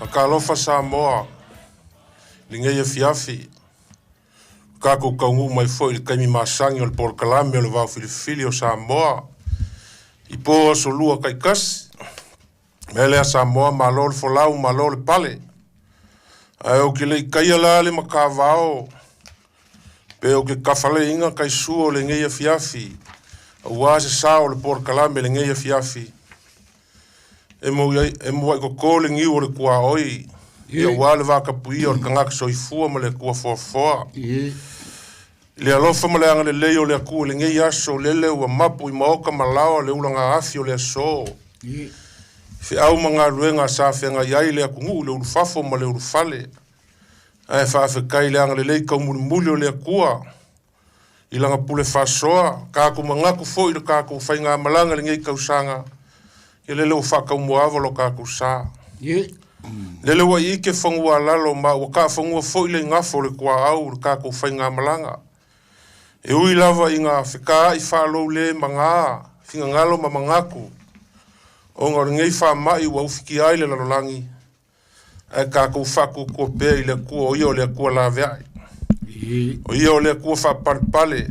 Faatalofa Samoa i lenei afiafi, ua tatou taunuu mai foi i le taimi masani o le polokalame o le Vaofilifili o Samoa i po aso lua taitasi. O le mea lea Samoa, malo le folau, malo le pale. Ae ou te le i taia la le matavao pe ou te tafaleina taisua o lenei afiafi aua se sao o le polokalame i lenei afiafi. E muai toto le niu o le tuaoi, aua le vatapuia o le tagata soifua ma le Atua foafoa. I le alofa ma le agalelei o le Atua i lenei aso, lele ua mapu i maota ma laoa le ulagaafi o le aso. Feau ma galuega sa feagai ai le atunuu i le ulufafo ma le ulufale. Ae faafetai i le agalelei taumulimuli o le Atua i lana pule faasoa, tatou manatu foi i le tatou faigamalaga i lenei tausaga, ia lele ua faataumuaava lo tatou sa. Lele ua iike fanua a lalo ma ua taafanua foi le igafo o le tuaau i le tatou faigamalaga. E ui lava ina fetaai faaloule ma gā, finagalo ma manatu, ona o lenei faamai ua ufitia ai le lalolagi, ae tatou faatuatua pea i le Atua, o Ia o le Atua laveai. O Ia o le Atua faapalepale,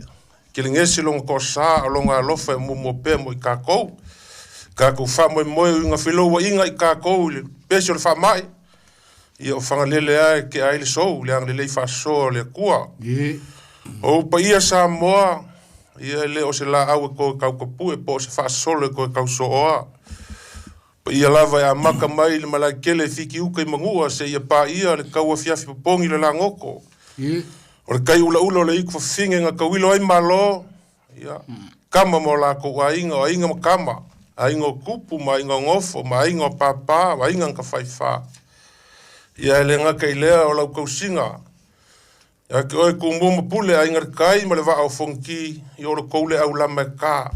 telegese lona toasa, o lona alofa e muamua pea mo i tatou. Tatou faamoemoe ina felouaiga i tatou i le pese o le faamai, ia o Fagalele lava e tea ai le sou, le agalelei faasoa o le Atua. O ou paia Samoa, ia e le o se laau e toe tautapue po o se faasolo e toe tausooa. Paia lava e amata mai i le malaetele e Fitiuta i Manua seia paia le tauafiafi popogi i le lagoto. O le tai ulaula o le itu fafine na tauilo ai Malo, ia, tama ma o latou aiga, o aiga ma tama, aiga o tupu ma aiga o nofo, ma aiga o papa, ma aiga na tafaifa. Ia e le gata i lea o lau tausiga, ia te oe Tumua ma Pule, Aiga i le Tai ma le Vaa o Fonoti, ia o le tou le aulama e ta.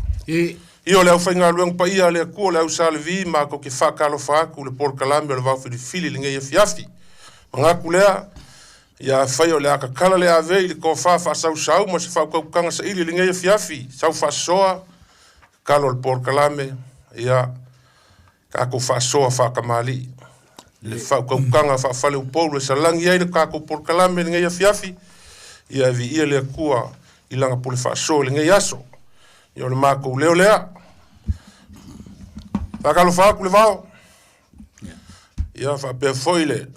Ia o le aufaigaluega paia a le Atua o le au Sa Levi, matou te faatalofa atu i le polokalame o le Vaofilifili i lenei afiafi. Manatu lea, ia afai o le a tatala le avei i le tofa faasausau ma se faautautaga saili i lenei afiafi, sau faasoa, tatalo le polokalame, ia tatou faasoa faatamalii. Le faautautaga faafaleupolu e salagi ai le tatou polokalame i lenei afiafi, ia e viia le Atua i lana pule faasoa i lenei aso. Ia o le matou leo lea. Faatalofa atu le vao. Ia faapea foi le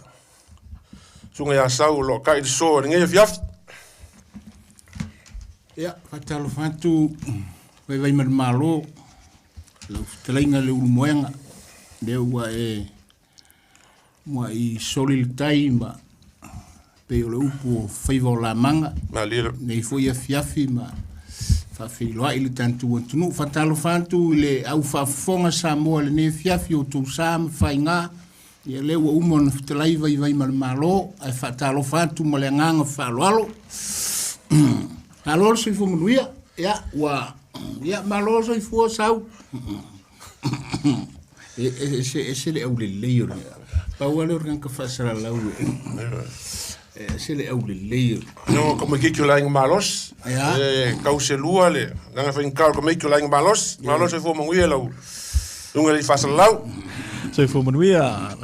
susuga ia Sau o lo o kai le soa i lenei afiafi. Ia, faatalofa atu vaivai ma le Malo, lau fetalaiga le Ulumoega, lea ua e muai soli le tai ma pei o le upu o faiva o lamaga. Malie. Nei foi afiafi ma faafeiloai le tatou atunuu. Faatalofa atu i le au faafofoga Samoa i lenei afiafi o outou sa ma faiga. Ia lea ua uma ona fetalai vaivai ma le Malo, ae faatalofa atu ma le agaga faaaloalo. Malo le soifua manuia. Ia, ua, ia, malo le soifua sau. E ese le aulelei o le, pau lava lea o le tagata faasalalau e ese le aulelei o le. No, ka maikiki o le aiga malosi. E tau selua le langa faigata o le tamaiti o le aiga malosi. Malo soifua manuia lau luga le faasalalau. Soifua manuia.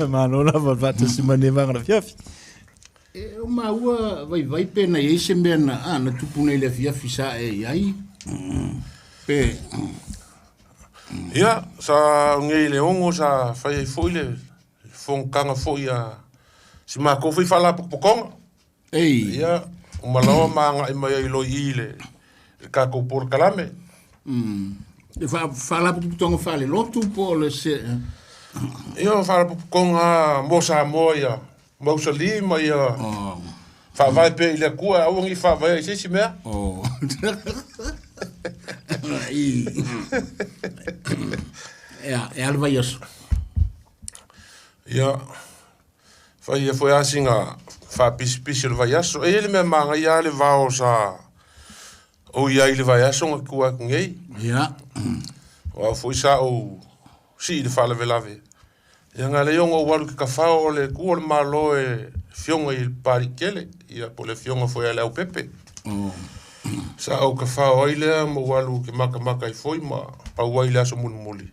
Malo lava le faatasi mai lenei vaega o le afiafi. E o maua vaivai pe na i ai se mea na, a, na tupu nei i le afiafi sa e i ai. Pe. Ia, sa nei i le 6 sa fai ai foi le fonotaga foi a si matou foi faalapotopotoga. Ei. Ia, uma loa ma agai mai ai loa i i le tatou polokalame. Le faalapotopotoga faalelotu po o le se. Ia, o faalapotopotoga mo Samoa ia mausali ma ia faavae pea i le Atua, aua ne i faavaea i se isi mea. Oh. Ia, e a le vaiaso. Ia, fai ia foi lava sina faapisipisi o le vaiaso. E i ai le mea manaia lava le vao sa ou i ai i le vaiaso na tua atu nei. Ia. O au foi sa ou sii i le faalavelave. Ia na ala ai ona ou alu i ke kafao o le tu o le Malo e afioga i le Papalii tele, ia po o le afioga foi ia Leaupepe. Oh. Sa ou kafao ai lea ma ou alu ke makamaka ai foi ma pau ai le aso mulimuli.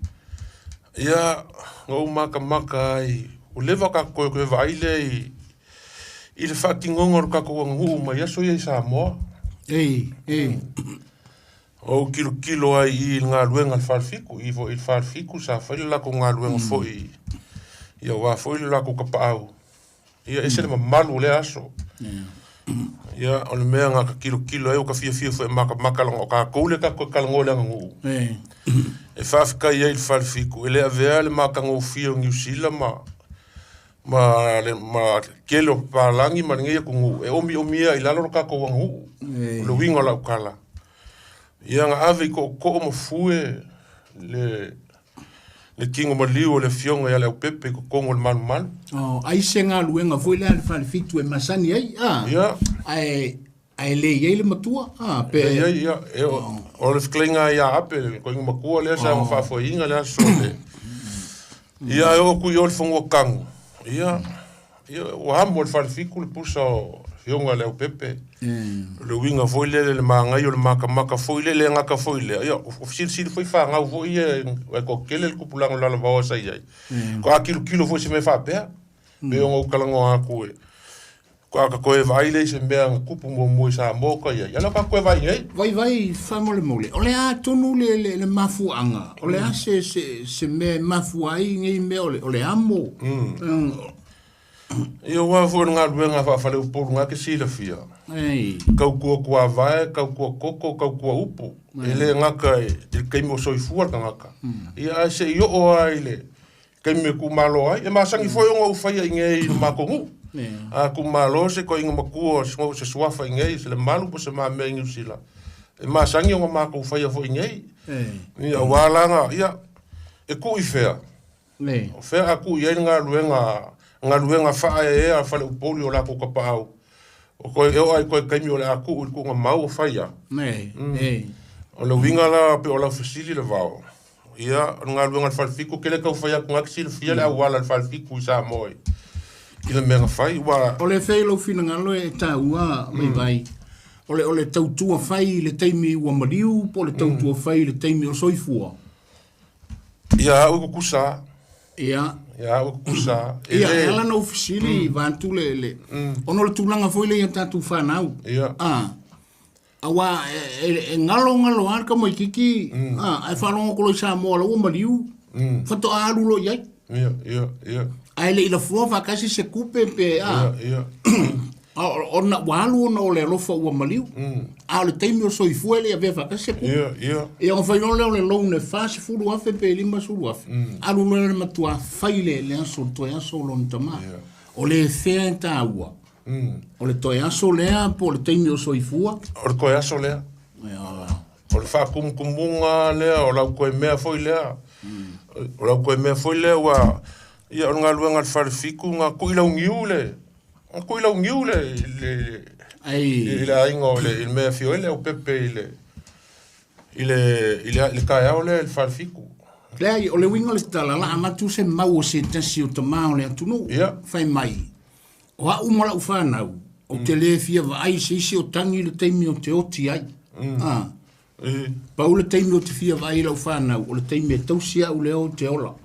Ia, na ou makamaka ai, Ua leva ka koe koe vaai lea i le faatinoga o le tatou aganuu mai aso ia i Samoa. Ei, ei. O ou tilotilo ai i le galuega a le Falefitu, i foi i le Falefitu sa fai le latou galuega foi, ia aua foi le latou tapaau. Ia ese le mamalu o lea aso. Ia, o le mea na ka tilotilo ai, ua ka fiafia foi e matamata leaga o tatou lea tatou te talanoa i le aganuu. E faafetai ai i le Falefitu, e le avea le matagofie o Niu Sila ma tele o papalagi ma lenei atunuu e omiomia i lalo lo tatou aganuu. O le uiga o lau tala. Ia na ave i tootoo ma fue le tino maliu o le afioga ia Leaupepe i totonu o le malumalu. Oh, ai se galuega foi lea a le Falefitu e masani ai, a? Ia. Ae le i ai le matua, a, pe. Ia, ia, e, o le fetalaiga ia Ape, le koiga matua lea sa faafoeina le aso le. Ia, e oo atu i o le fanua tanu. Ia, ia, ua amo e le Falefitu le pusa o afioga Leaupepe. O le uiga foi lea le magaia o le makamaka foi lea, le gata foi lea. Ia, o silisili foi fanau foi ia, e toatele le tupulaga o lalovaoa sa i ai. Ko a kilokilo foi se mea faapea. Pe ona ou talanoa atu e. Ko a ka koe vaai lea i se mea na tupu muamua i Samoa ka iai. Ia ka koe vaai nei. Vaivai faamolemole, o le a tonu le mafuaaga, o le a se mea e mafua ai nei mea o le amo. Ia ua foi le galuega faafaleupolu na ke silafia. Ei. Tautua tuavae, tautua koko, tautua upu. E le gata i le taimi o soifua le tagata. Ia ae se i oo lava i le taimi e kumalo ai. E masani foi ona ou faia i nei i le matou nuu. A kumalo se toeaina matua se suafa i nei, se Lemalu po o se mamea i Niu Sila. E masani ona matou faia foi i nei. Ia aua laga, ia, e tuu i fea. O fea a tuu i ai le galuega faaeaea a faleupolu i o latou tapaau. O koe e oo ai koe taimi o le a tuu i le tuuga mau o faia. O le uiga la pe o lau fesili le vao. Ia, o le galuega a le Falefitu, ke le tau fai atu ngake silafia le auala a le Falefitu i Samoa i le mea na fai. Ua. O le fea i lou finagalo e taua vaivai. O le tautua fai i le taimi ua maliu po o le tautua fai i le taimi o soifua. Ia au e kukusa. Ia. Ia au e kukusa. E Ia, le. e ala na ou fesili vaeatu le ona o le tulaga foi lea ia tatou fanau. Ia. A. Aua e galo galo lava le tamaitiiti, a, ae faalogo atu loa i Samoa la ua maliu, faatoa alu loa i ai. Ia, ia, ia. Ae le i lafoa faatasi se tupe pe a. Ia, ia. Ona ua alu ona o le alofa ua maliu. A o le taimi o soifua e le i avea faatasi se tupe. Ia, ia. Ia ona fai loa lea o le loan e 40,000 pe 50,000. Alu loa le matua fai le aso, le toe aso o lona tamā. O le fea e taua. O le toe aso lea po o le taimi o soifua. O le toe aso lea. Ia. O le faakumukumuga lea, o lau toe mea foi lea. O lau toe mea foi lea ua, ia o le galuega a le Falefitu na tuilauniu le, na tuilauniu le, Ai. i le aiga o le, i le mea afio ai le Aupepe i le taeao lea i le Falefitu. Leai, o le uiga o le tala, la avatu se mau o se tasi o tamā o le atunuu. Ia. Fai mai, o au ma lau fanau, ou te le fia vaai se isi o tagi i le taimi o te oti ai. Ah. E. Pau le taimi o te fia vaai i lau fanau, o le taimi e tausi au lea o te ola.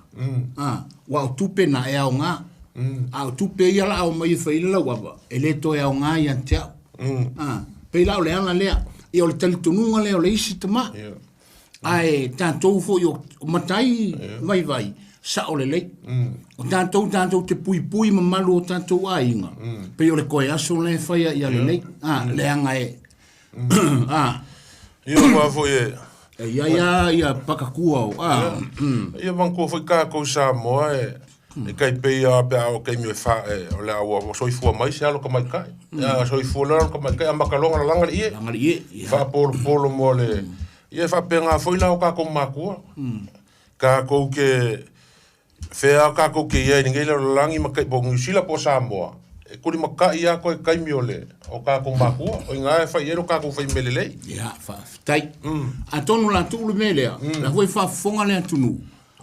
Ah, ua o tupe na e aoga. A o tupe ia la ao mai e fai le lau ava, e le toe aoga ia te au. Ah, pei la o le ala lea, ia o le talitonuga lea o le isi tamā. Ia. Ae tatou foi o matai vaivai, sao lelei. O tatou te puipui mamalu o tatou aiga. Pei o le koe aso lea e faia ia lelei. Ah, leaga e. Ah. Ia ua foi e. E ia ia ia pakakua o. Ah. Ia manatua foi tatou i Samoa e. E kai pei a pe a o kaimi e fa e o le a ua soifua mai se alo tamaitai. Ia soifua le alo tamaitai a makaloga la langa le ie. Langa le ie. Ia. Faapolopolo mo le. Ia faapega foi la o tatou makua. Tatou ke fea tatou ke ia i lenei lalolagi ma kai po Niu Sila po o Samoa. E kuli makai ia koe kaimi o le o tatou makua. O ina e fai ai lo tatou faimea lelei. Ia, faafetai. Atonu la tuu le mea lea, la foi faafofoga le atunuu.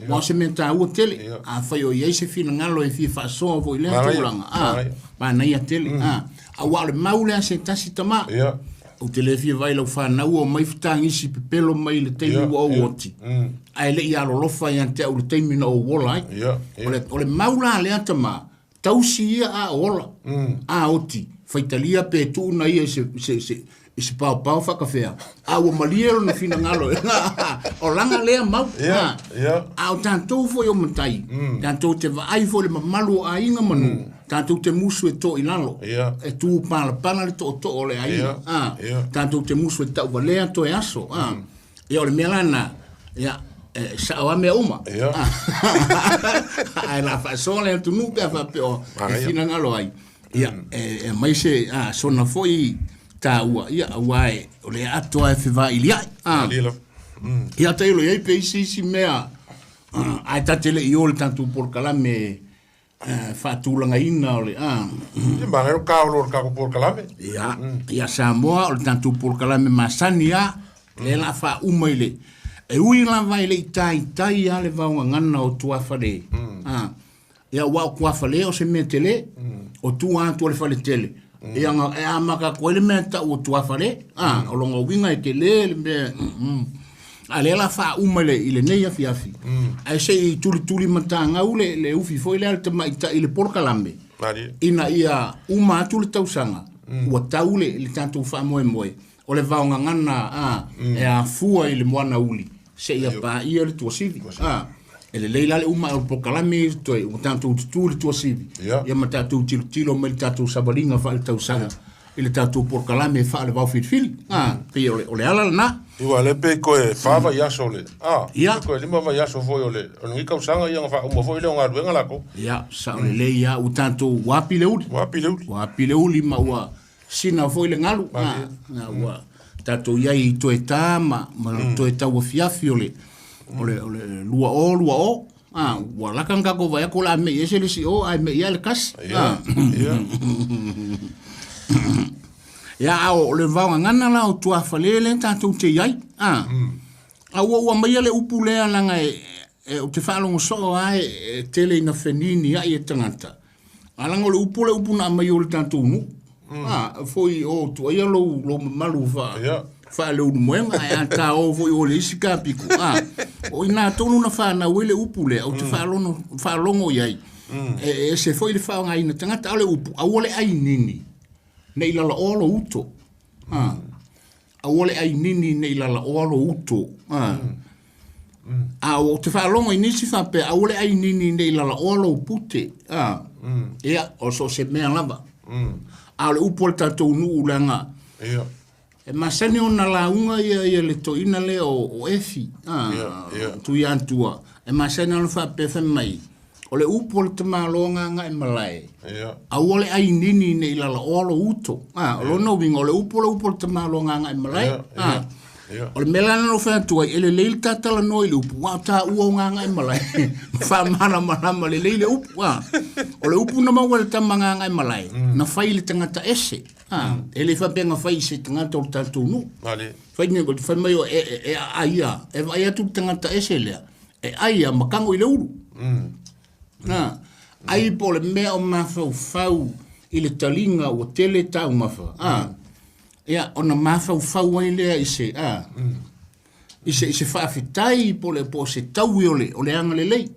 Ua o se mea taua tele. Ia. Afai o i ai se finagalo e fia faasoa foi lea Manaia. tulaga. Ah, Manaia. manaia tele. Ah, aua o le mau lea se tasi tamā. Ia. Ou te le fia vaai i lau fanau o mai fetagisi pepelo mai i le taimi ua ou oti, ae le i alolofa ia te au i le taimi na ou ola ai. O le mau la lea tama, tausi ia a o ola, a oti, faitalia pe tuuna ia i se paopao faakafea, a ua malie lona finagalo. O laga lea mau. A o tatou foi o matai, tatou te vaai foi i le mamalu o aiga ma nuu, tatou te musu e to i lalo, e tu palapala le tootoo o le aiga, tatou te musu e tauvalea toe aso. Ia o le mea lana, ia, e sao lava mea uma. Ae la faasoa le atunuu pe a faapea o e finagalo ai. Ia, e aumai se sona foi taua, ia, aua e, o le atoa e fevailiai. Ia, tailo i ai pe isi isi mea, ae ta te le i o i le tatou polokalame faatulagaina o le Ia manaia o kaolo o le tatou polokalame. Ia, ia Samoa o le tatou polokalame masani lava, lea o le a faauma i le e ui lava e le i taitai lava le vaogagana o tuafale. Ia aua o tuafale o se mea tele, o tua atu o le faletele. Ia e amata atu ai le mea tau o tuafale, o lona uiga e tele le mea. A lea la faauma i lenei afiafi, ae se i tulituli matagau le ufi foi lea a le tamaitai i le polokalame, ina ia uma atu le tausaga, ua tau le tatou faamoemoe, o le vaogagana e afua i le moana uli, seia paia le tuasivi. E lelei la le uma o le polokalame toe ua tatou tutu i le tuasivi, ia ma tatou tilotilo mai le tatou savaliga faaletausaga i le tatou polokalame faale-vaofilifili. Pei o le ala lena. Iwa le pe koe fa vaiaso le. Ia. Koe 5 vaiaso foi o le o lenei tausaga ia na faauma foi le o galuega lakou. Ia, sao lelei lava, ua tatou ua api le uli. Ua api le uli. Ua api le uli ma ua sina foi le galu. Ua tatou i ai i toe tā ma toe tauafiafi o le 2020. Ua laka na tatou vaai atu o le a mei ese le isi o, ae mei lava le tasi. Ia, a o le vaogagana la o tuafale lea tatou te i ai. A ua aumaia le upu lea leaga ou te faalogo soo lava e tele ina feniniai e tagata. A leaga o le upu o le upu na aumai o le tatou nuu. Foi o tuaia lou mamalu faaleulumoega, ae a ta o foi o le isi kapiko. O ina tonu na whanau ai le upu lea, ou te faalogo i ai. E ese foi le faaaogaina tagata, a o le upu, aua le ainini, nei lalaoa lo uto. Aua le ainini nei lalaoa lo uto. A o te faalogo i nisi faapea, aua le ainini nei lalaoa lo pute. Ia, o so o se mea lava. A o le upu o le tatou nuu leaga, e masani ona lauga ia le toeaina lea o Efi, Tuiatua, e masani ona faapea fai mai, o le upu o le tamaloa Gagaemalae, aua le ainini nei lalaoa lo uto. O lona uiga, o le upu o le upu o le tamaloa Gagaemalae. O le mea la na fai atu ai, e lelei le tatalanoa i le upu, aua o taua o Gagaemalae, faamalamalama lelei le upu. O le upu na maua e le tama Gagaemalae, na fai i le tagata ese. E le faapea na fai i se tagata o le tatou nuu. Fai mai o e aia, e vaai atu le tagata ese lea, e aia ma kago i le ulu. Ai po o le mea o mafaufau i le taliga ua tele taumafa. Ia, ona mafaufau ai lea i se i se faafetai po o se taui o le agalelei.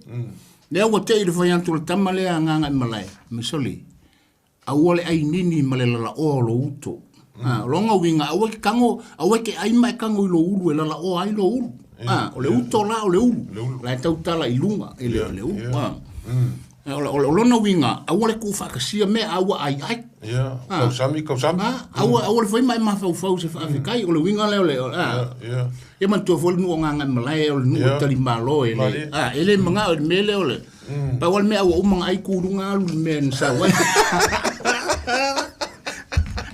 Lea ua tei i le fai atu o le tama lea a Gagaemalae, mesoli, aua le ainini ma le lalaoa o lo uto. O lona uiga, aua ke kago, aua ke ai ma e kago i lo ulu, e lalaoa ai lo ulu. O le uto la o le ulu. La e tautala i luga, i le ulu. O lona uiga, aua le tuufaatasia mea, aua ai ai. Ia, kausami, kausami. Aua le fai ma e mafaufau se faafetai, o le uiga lea o le... Ia manatua foi le nuu o Gagaemalae, o le nuu o talimalo, e le... E le manao i le mea lea o le... Pau le mea ua uma ona ai kuluga alu le mea na sau ai.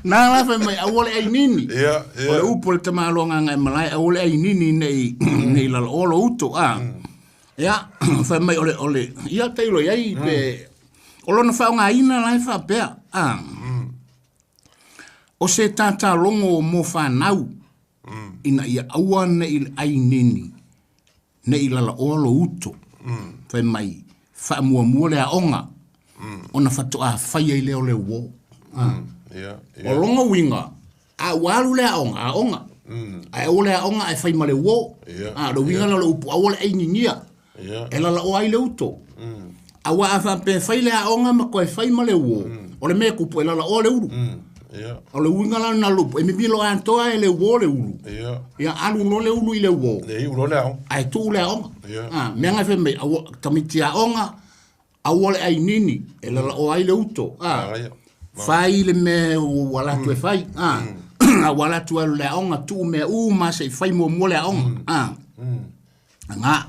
Nā la fai mai, aua le ainini. O le upu o le tamaloa Gagaemalae, aua le ainini nei lalaoa lo uto. Ia, fai mai o le, ia tailo i ai, pe, o lona faaaogaina la e faapea. O se tatalogo mo whanau, ina ia aua nei le ainini, nei lalaoa lo uto. Fai mai, faamuamua le aoga, ona faatoa fai ai lea o le uo. O lona uiga, A ua alu le aoga, aoga. Ae aua le aoga ae fai ma le uo. Ia, A, o le uiga lena o le upu, aua le aininia. Ia. E lalaoa ai le uto. Auā a faapea e fai le aoga ma toe fai ma le uo, o le mea e tupu e lalaoa le ulu. Ia. O le uiga la lena o le upu, e mimilo atoa e le uo le ulu. Ia. Ia alu loa le ulu i le uo. Le iu loa le aoga. Ae tuu le aoga. Ia. A, mea na e fai mai, aua, tamaiti aoga, aua le ainini, e lalaoa ai le uto. A, Ia. fai le mea ua latou e fai. A, a ua latou alu i le aoga, tuu mea uma se i fai muamua le aoga. A, aga,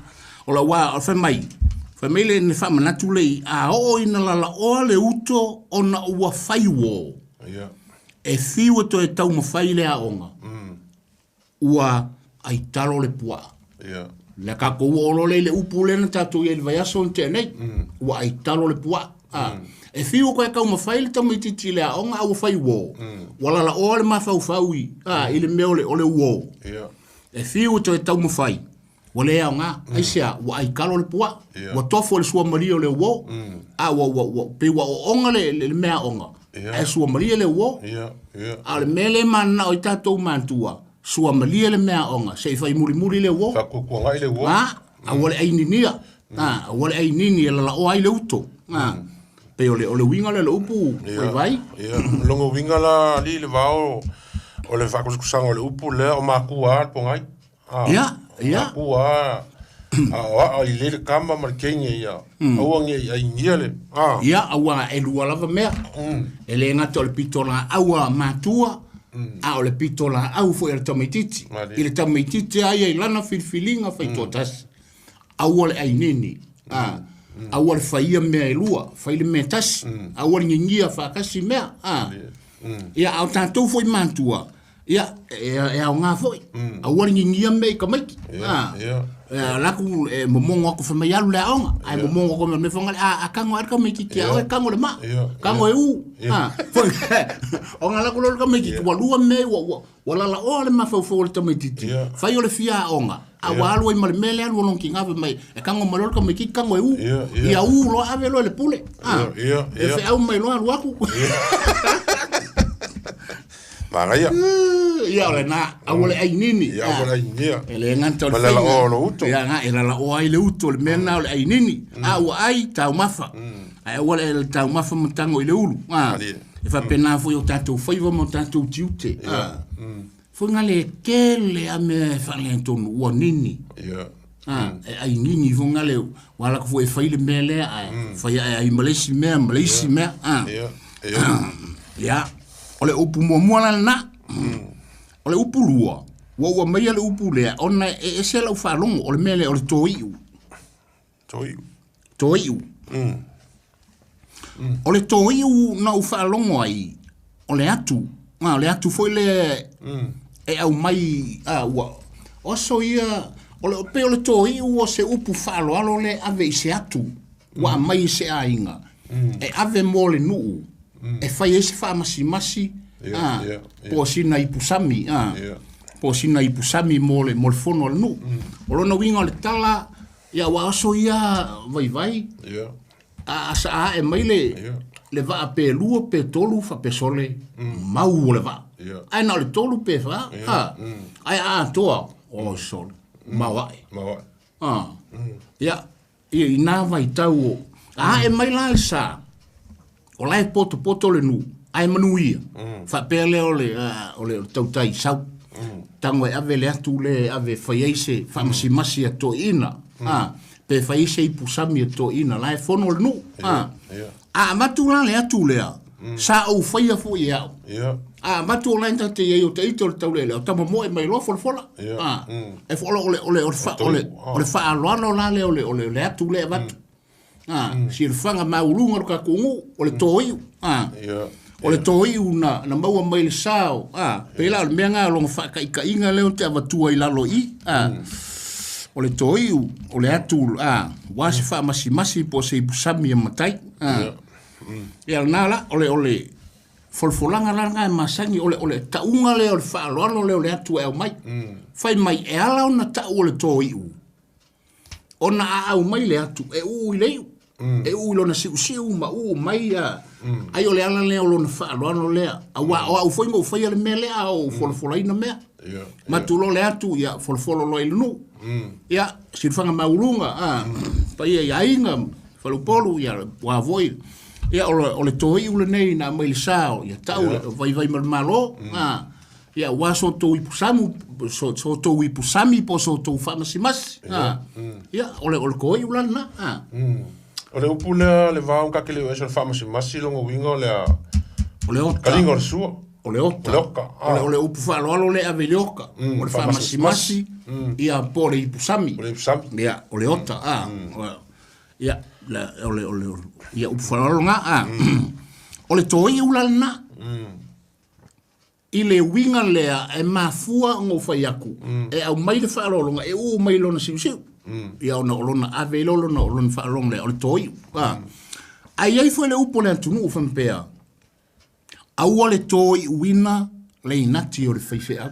o la ua, o fai mai le ne faamanatu le i, a oo ina lalaoa le uto ona ua fai uo. Ia. E fiu e toe taumafai le aoga. Ua aitalo le puaa. Ia. Le tatou oo loa lea i le upu lea na tatou i ai i le vaiaso na tea nei. Ua aitalo le puaa. A, e fiu toe taumafai le tamaitiiti i le aoga a ua fai uo. Ua lalaoa le mafaufau i, a, i le mea o le uo. Ia. E fiu toe taumafai, ua le aoga. Aisea, ua aitalo le puaa. Ia. Ua tofo le suamalie o le uo. A ua pei ua ooga le mea aoga. Ia. Ae suamalie le uo. Ia. Ia. A o le mea lea e mananao ai tatou matua, suamalie le mea aoga, se i fai mulimuli le uo. Faakuakuagai le uo. A, aua le aininia. A, aua le ainini e lalaoa ai le uto. A, pei o le uiga lea o le upu, vaivai. Ia. Logo uiga la ali le vao o le faakusakusaga o le upu lea o makua a le pogai. A, Ia, ia. Makua a, a o aa i le le kama ma le keine ia. Aua nge i ainia le. A. Ia, aua e lua lava mea. E le gata o le pito laau a matua, a o le pito laau foi a le tamaitiiti. Malie. I le tamaitiiti a ia i lana filifiliga faitoatasi. Aua le ainini. A, aua le faia mea e lua, fai le mea tasi. Aua le gigia faatasi mea. A. Ia, a o tatou foi matua, ia, e aoga foi. Aua le gigia mea i tamaiti. Ia, A. ia. Laku e momogo aku fai mai alu le aoga. Ae momogo aku mai fai mai, a kango a tamaitiiti a oe, kango le maa. Ia, Kango e u. Ia. A, foi, o ngā laku lolo tamaitiiti, ua lua mea, ua lalaoa le mafaufau o le tamaitiiti. Ia. Fai o le fia aoga. A ua alu ai ma le mea lea, alu o lona kiga fai mai, e kango mai loa le tamaitiiti, kango e u. Ia, ia. Ia u loa ave loa i le pule. A, Ia, ia, e ia. feau mai loa alu aku. Manaia. Ia, o lena, aua le ainini. Ia, aua le aininia. E le gata o le Ma le faiga. lalaoa o le uto. Ia, nga, e lalaoa ai le uto, o le mea lena o le ainini. A ua ai, taumafa. Ae aua le taumafa ma tago i le ulu. A, Malie. e faapena foi o tatou faiva ma o tatou tiute. A, foi nga le tele a mea e faaletonu, ua nini. Ia. A, e ainini foi nga le, ua ala foi e fai le mea lea, ae fai ae ai ma le isi mea, ma le isi mea. A. Ia. Ia. Ia, o le upu muamua la lena. O le upu lua, ua maia le upu lea, ona e ese lau faalogo, o le mea lea, o le toiu. Toi. Toiu. O le toiu na ou faalogo ai, o le atu. A, o le atu foi le e au mai, a, ua, oso ia, o le, pe o le toiu o se upu faaloalo le ave i se atu, ua aumai i se aiga. E ave mo le nuu, e fai ai se faamasimasi, Ia, a, ia, ia. po o sina ipusami, a, Ia. po o sina ipusami mo le fono a le nuu. O lona uiga o le tala, ia ua oso ia vaivai, Ia. a asa ae mai le, Ia. le vaa pe lua, pe tolu, faapesole, mau o le vaa. Ia. Ae na o le tolu pe wha, a, ae a atoa, o sole, mau ae. Maua. A, ia, ia, i nā vai tau o, a e mai la le sa, o la e poto poto le nu, ae manu ia. Faapea lea o le, a, o le tautai sau. Tango e ave le atu le ave fai ai se faamasimasi a toeina. A, pe fai ai se ipusami a toeina, la e fono le nuu. A, ia. a avatu la le atu lea, sa ou faia foi e au. Ia. A avatu o la e te iai o te ito o le taulele, o tama moe mai loa folafola. Ia. A, e fo o le, o le, o le, fa, o le, o le faaloalo la lea o le, o le, le atu le avatu. A, si le whanga maulunga o ka kungu, o le toiu. A, Ia. o le toiu na maua mai le sao. A, pela o le mea ngā o longa whakaikainga leo te avatua i lalo i. A, o le toiu, o le atu, a, wa se whaamasimasi po se ipusami e matai. A, ia nā la, o le, o le, folafolanga la ngā e masangi, o le, o le taunga lea o le faaloalo lea o le atu e au mai. Fai mai e ala ona tau o le toiu. Ona a au mai le atu, e uu i le iu. E uu i lona siusiu ma uu mai ia. Ai o le ala lea o lona faaaloalo lea. Auā o au foi na ou faia le mea lea a o ou folafolaina mea. Matou loa le atu ia folafolo loa i le nuu. Ia silafaga maualuga a paia i aiga faleupolu ia ua foi. Ia o le toiu lenei na aumai le sa o ia tau le vaivai ma le Malo. A ia aua so outou ipusamu so outou ipusami po o so outou faamasimasi. Ia o le toiu la lena. O le upu lea le vao ka ke le o ese o le faamasimasi loga uiga o le a O le ota. Kaliga o le sua. O le ota. O le oka. O le upu faaaloalo lea e ave i le oka. O le faamasimasi ia po o le ipusami. O le ipusami. Ia, o le ota. Ia, o le, ia upu faaaloalo lena. O le toiu la lena. I le uiga lea e mafua ona ou fai atu, e aumai le faaaloaloga e uu mai lona siusiu. Ia ona o lona ave i lona o lona faaaloaloga lea, o le toiu. Ae i ai foi le upu a le atunuu faapea, aua le toiuina le inati o le faifeau.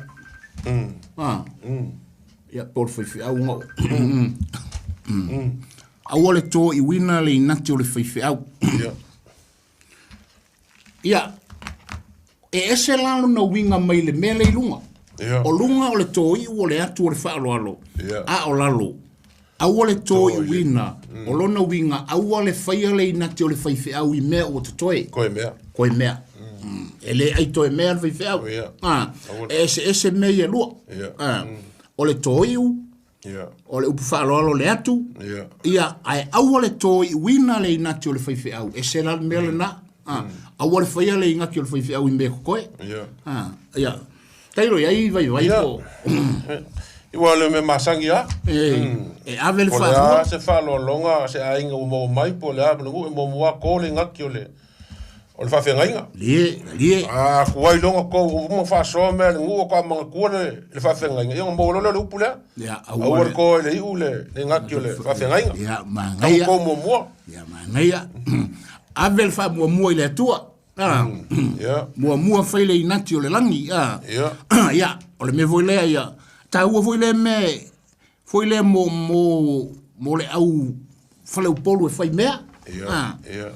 Ia, po o le faifeau ona o. Aua le toiuina le inati o le faifeau. Ia, e ese la lona uiga mai le mea lea i luga. O luga o le toiu o le atu o le faaaloalo, a o lalo, aua le toiuina, o lona uiga, aua le faia le inati o le faifeau i mea ua totoe. Koe mea. Koe mea. E le ai toe mea le faifeau. E eseese mea ia e lua. O le toiu, o le upu faaaloalo le atu, ia, ae aua le toiuina le inati o le faifeau, ese la le mea lena. Aua le faia le inati o le faifeau i mea kokoe. Ia, tailo i ai vaivai po. Ua le mea masani lava. E ave le faamua. Po o le a se faaaloaloga a se aiga ua maua mai po o le a, e muamua lava to le inati o le O le faafeagaiga. Lie, lie. A tuai loa ona tou uma faasoa mea a le nuu faatoa manatua le faafeagaiga, ia ona maua loa lea o le upu lea. Ia, aua le toa i le iu le gati o le faafeagaiga. Ia, manaia. Tau muamua. Ia, manaia. Ave le faamuamua i le Atua. Ia. Muamua fai le inati o le lagi. Ia. Ia, o le mea foi lea, ia, taua foi lea mea, foi lea mo le au faleupolu e fai mea. Ia, ia.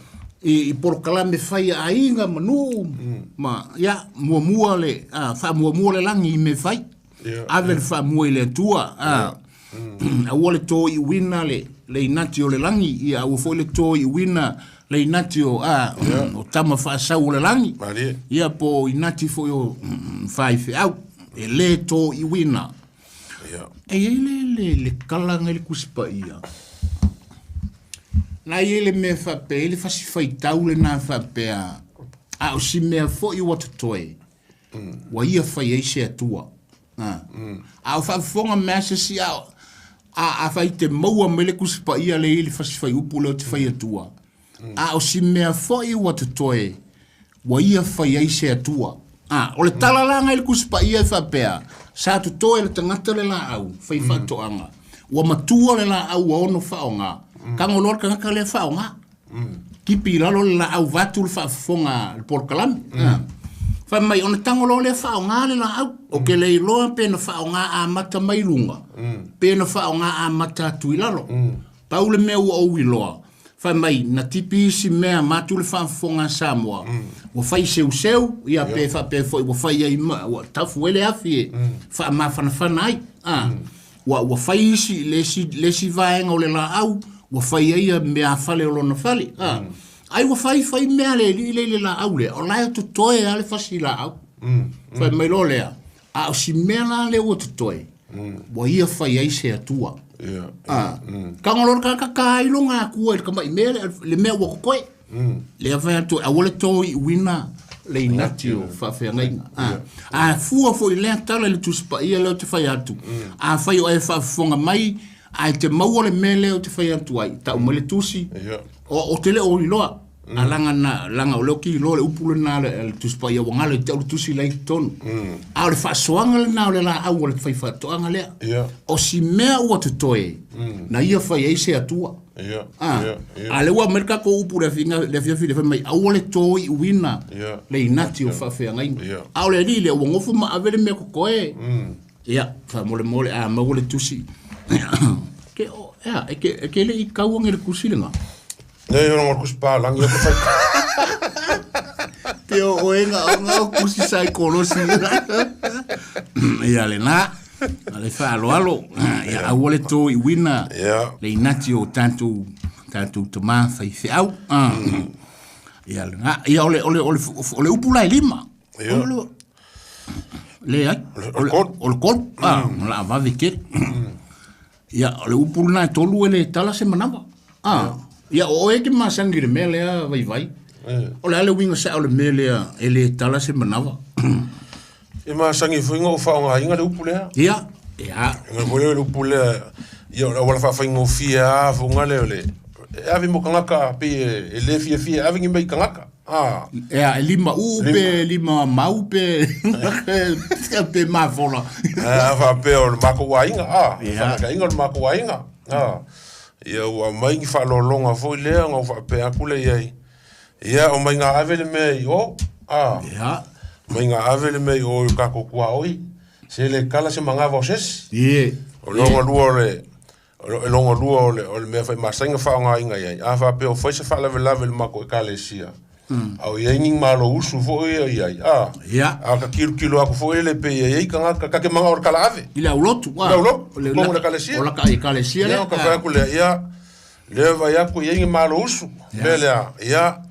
I polokalame fai a aiga ma nuu ma, ia, muamua le, faamuamua le lagi i mea fai. Ave le faamua i le Atua. Aua le toiuina le inati o le lagi, ia aua foi le toiuina le inati o, o tama faasau o le lagi. Ia po o inati foi o faifeau. E le toiuina. E i ai le le kala ngai le Tusi Paia. Na i ai le mea faapea, e i ai le fasi faitau lena faapea, a o si mea foi ua totoe, ua ia fai ai se Atua. A o faafofoga mea se isi a afai te maua mai le Tusi Paia lea e i ai le fasi faiupu lea ou te fai atua, a o si mea foi ua totoe, ua ia fai ai se Atua. A, o le tala la ngai le Tusi Paia e faapea, sa totoe le tagata le laau fai faatoaga, ua matua le laau ua ono faaaoga, tago loa le tagata lea faaaoga. Tipi i lalo le laau vaeatu le faafofoga a le polokalame. Fai mai, ona tago loa lea faaaoga le laau. Ou te le iloa pe na faaaoga amata mai luga, pe na faaaoga amata atu i lalo. Pau le mea ua ou iloa, fai mai, na tipi isi mea matu le faafofoga a Samoa, ua fai seuseu, ia pe faapea foi ua fai ai ma, ua tafu ai le afi e faamafanafana ai. Ua fai isi, le isi, le isi vaega o le laau, ua fai ai ia meafale o lona fale. Ai ua fai fai mea le alii lea i le laau lea, o la e totoe lava le fasi laau. Fai mai loa lea, a o si mea la lea ua totoe, ua ia fai ai se Atua. Tago loa le tagata ta ai lona Atua i le tamai mea lea, le mea ua totoe. Lea fai atu, aua le toiuina le inati o faafeagaiga. A fua foi lea tala i le Tusi Paia lea ou te fai atu, afai o e faafofoga mai, ae te maua le mea lea ou te fai atu ai, tau mai le tusi, o te le o iloa. A laga na, laga o lea ou te iloa le upu lena a le Tusi Paia ua galo i te au le tusi la i totonu. A o le faasoaga lena o le laau a le faifaatoaga lea. O si mea ua totoe, na ia fai ai se Atua. A lea ua aumai le tatou upu i le afiafi lea fai mai, aua le toiuina le inati o faafeagaiga. A o le alii lea ua nofo ma ave le mea totoe. Ia, faamolemole a maua le tusi. Ke, o, ea, e ke, e ke le i tau ane le tusi lena. Nei o ngā kusi pālangi o te whai. Te o oenga o ngā o kusi saikolosi. Ia le nā, a le whaaloalo. Ia aua le tō i wina. Le inati o tātou, tātou tamā whai whiau. Ia le nā, ia ole, ole, ole, ole upu lai lima. Ole, le ai. O le kolu. O le kolu. Ah, la vave kere. Ia, o le upu lena e tolu e le tala se manawa. Ah, ia, o oe ke masangi le mea lea vai vai. O le ale winga sa o le mea lea e le tala se manawa. E masangi foi ngō whaonga inga le upu lea. Ia, ia. Nga foi le upu lea, ia o wala whawhaingo fia a funga le o le. E ave mo kangaka pe e le fia fia ave ngi mai kangaka. Ah. Ea, e lima u pe, lima mau pe, pe mafola. A wha pe o le mako wainga, ah. Wha inga o le mako wainga. Ah. Ia ua mai ngi whalolonga foi lea, ngau wha pe aku le iai. Ia o mai ngā ave le mea i o. Ah. Ia. Mai ngā ave le mea i o i kako kua oi. Se le kala se mangava o sesi. Ie. O longa lua o le, o longa lua o le mea whai masainga whaonga inga iai. A wha pe o whai se whalave lave le mako e kale sia. Au iai ni malo usu foi ia iai. Ah. Ia. A ka kilo kilo aku foi le pe iai ka ka ke manga o kala ave. I le aulotu. Le aulotu. Mo le kale sia. O la ka e kale sia le. Ia ka fa ku le ia. Le vai aku iai ni malo usu. Le le ia.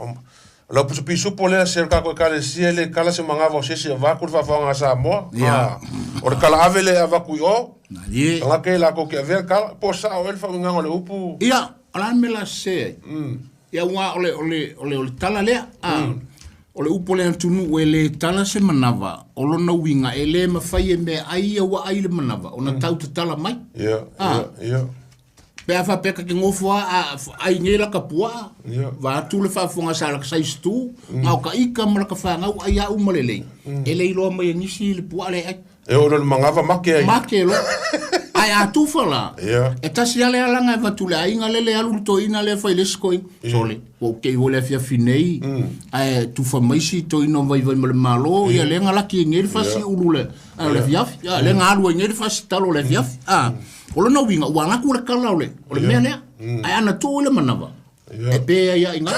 La pusu pisu po le se ka ko kale sia le kala se manga vo se se va ku fa fa nga sa mo. Ia. O le kala ave le ava ku o. Na ie. La ke la ko ke ave kala po sa o el fa nga le upu. Ia, ala me la se. Ia ua ole ole ole ole tala lea. Ah. O le upu le antunu e le tala se manawa. O lona uiga e le mawhai e mea ai ia ua ai le manawa. O na tau te tala mai. Ia, ia, ia. Pe a whapeka ke ngofo a ai nei la kapua. Ia. Va atu le whaafonga sa la ka saistu. Ngau ka ika ma la ka whangau ai a umalelei. E le iloa mai e nisi le pua le ai. E o le mangava make ai. Make lo. Ai a tufa la. Ia. E tasi ale alanga e vatule ai inga lele alu to ina le fai le skoi. Sole. O ke i le fia finei. Ai tufa maisi to ina vai vai male malo. Ia le nga laki nge fasi ulu le. A le fia. Ia le nga alu nge fasi talo le fia. Ah. O le no winga ua ngaku le kala o le. O le mea lea. Ai ana tu le manava. E pe ia inga.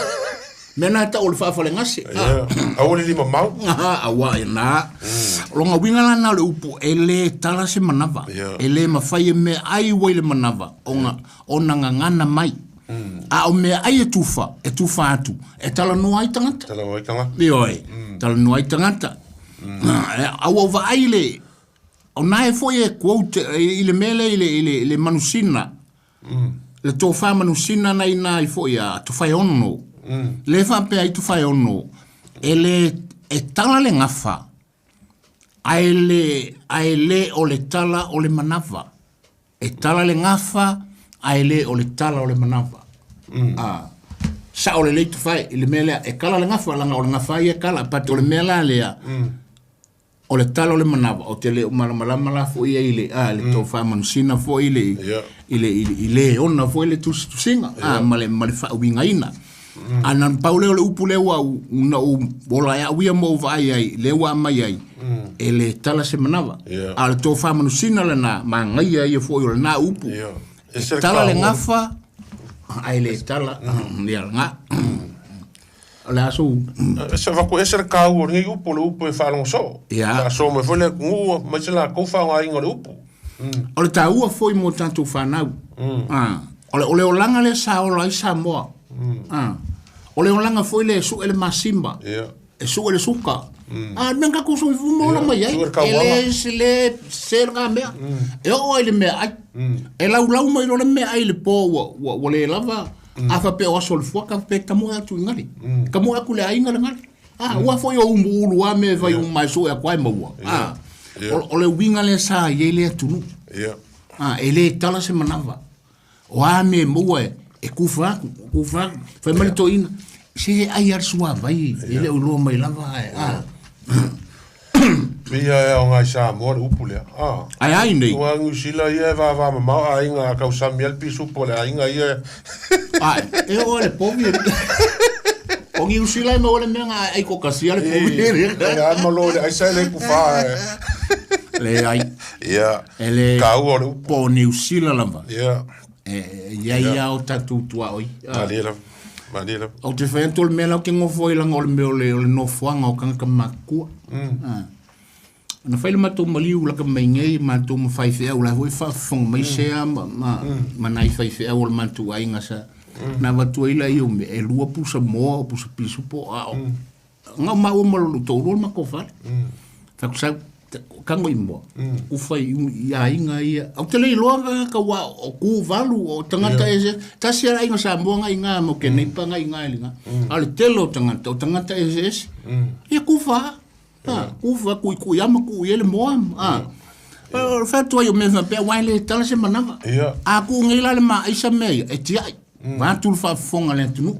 Mena ta o le whaafale ngase. Ia. Au le lima mau. Ah, awa e nā. Longa winga la nā le upu, e le tala se manawa. E le mawhai e mea ai wai le manawa. O na ngana mai. A o mea ai e tufa atu. E tala noa ai tangata. Tala noa ai tangata. Ioe, tala noa ai tangata. Au au vaai le, o nā e foi e quote, i le mele i le manusina. Le tōwha manusina na i nā i foi a tuwhai ono. Le whapea i tuwhai ono, e le, e tala le ngafa, a e le o le tala o le manawa. E tala le ngafa, a e le o le tala o le manawa. Ah, sa o le leitu whai, i le mea lea, e kala le ngafa, langa o le ngafa i e kala, pati o le mea la lea, o le tala o le manawa, o te le o malamalama la fo ia i le, le tō whamanusina fo i le, i le ona fo i le tusinga, ma le whaawingaina. Ana paule o le upu le ua una u ola ia uia mo vai ai le ua mai ai e le tala se manawa. A le tō whamanusina le nā mangaia ia fo i o le nā upu. E tala le ngafa, ai le tala, ia ngā. O le aso. Se vaku e se le kau o ngi upu le upu e whalongo so. Ia. La so me foi le ngu mai se la kau whaonga inga le upu. O le tāua foi mo tātou whanau. O le olanga le sa ola i Samoa. O le olanga foi le su ele masimba. E su ele suka. Ah, menga ko so ifu mo la mai ai. E le se le se ga mea. E o ai le mea ai. E lau lau mai lo le mea ai le po ua ua le lava. A fa pe o aso le fuaka pe ka mo atu ngali. Ka mo aku le ai ngali ngali. Ah, ua foi o ulu a me vai o mai so e kwai maua. Ah. O le winga le sa ye le tunu. Ah, e le tala se manava. O a me mo e e kufa, kufa, fai mai to ina. Se ai ar sua vai, ele o lo mai lava ai. Ah. Ia o ngai sa mo le upu le. Ah. Ai ai nei. Ua ngusila ia va va ma ai nga ka usamiel pisu po le ai nga ia. Ai, e o le povi. O ngi usila mo le menga ai ko kasia le povi. E a malo le ai sa le kufa. Le ai. Ia. Ele ka o le upu. Po ni usila lava. Ia. E ia ia o tatu tua oi. Ali la. Malie lava. Ou te fai atu o le mea la ou te nofo ai laga o le mea o le o le nofoaga o tagata matutua. Na fai le matou maliu laka mai nei matou ma faifeau la foi faafofoga mai sea ma ma ma nai faifeau o le matou aiga sa na avatu ai laia o mea e lua pusa moa o pusa pisupo a o na maua ma lou toalua le matou fale. Fai atu sau tago i moa ufa i i aiga ia. Ou te le iloa tagata ua o ku valu o tagata eseese. Tasi lava le aiga Samoa na i ina ma ke neipa na i ina i lena. A o le tele o tagata o tagata eseese. Ia kufa lava. Kufa kuikui lava ma tuu i ai le moa. O le fai atu ai o mea faapea aua e le tala se manava. A tuu nei la le maaisa mea ia e tiai. Vaeatu le faafofoga a le atunuu.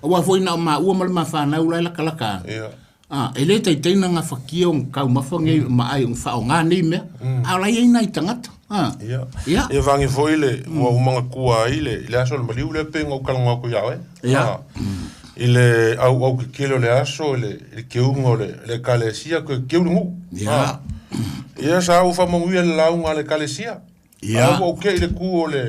Aua foi na o maua ma le mafanau la e latalata atu. E le taitai ona gafatia ona taumafa nei ma ai ona faaaoga nei mea, a o la e i ai nai tagata. Ia. Ia vage foi le ua ou manatua ai le i le aso o le maliu lea pei ona ou talanoa atu ia oe. Ia. I le auau kekele o le aso i le keuga o le Ekalesia toe keu le nuu. Ia. Ia sa ou faamanuia i le lauga a le Ekalesia. Ia. A ua ou tea i le tu o le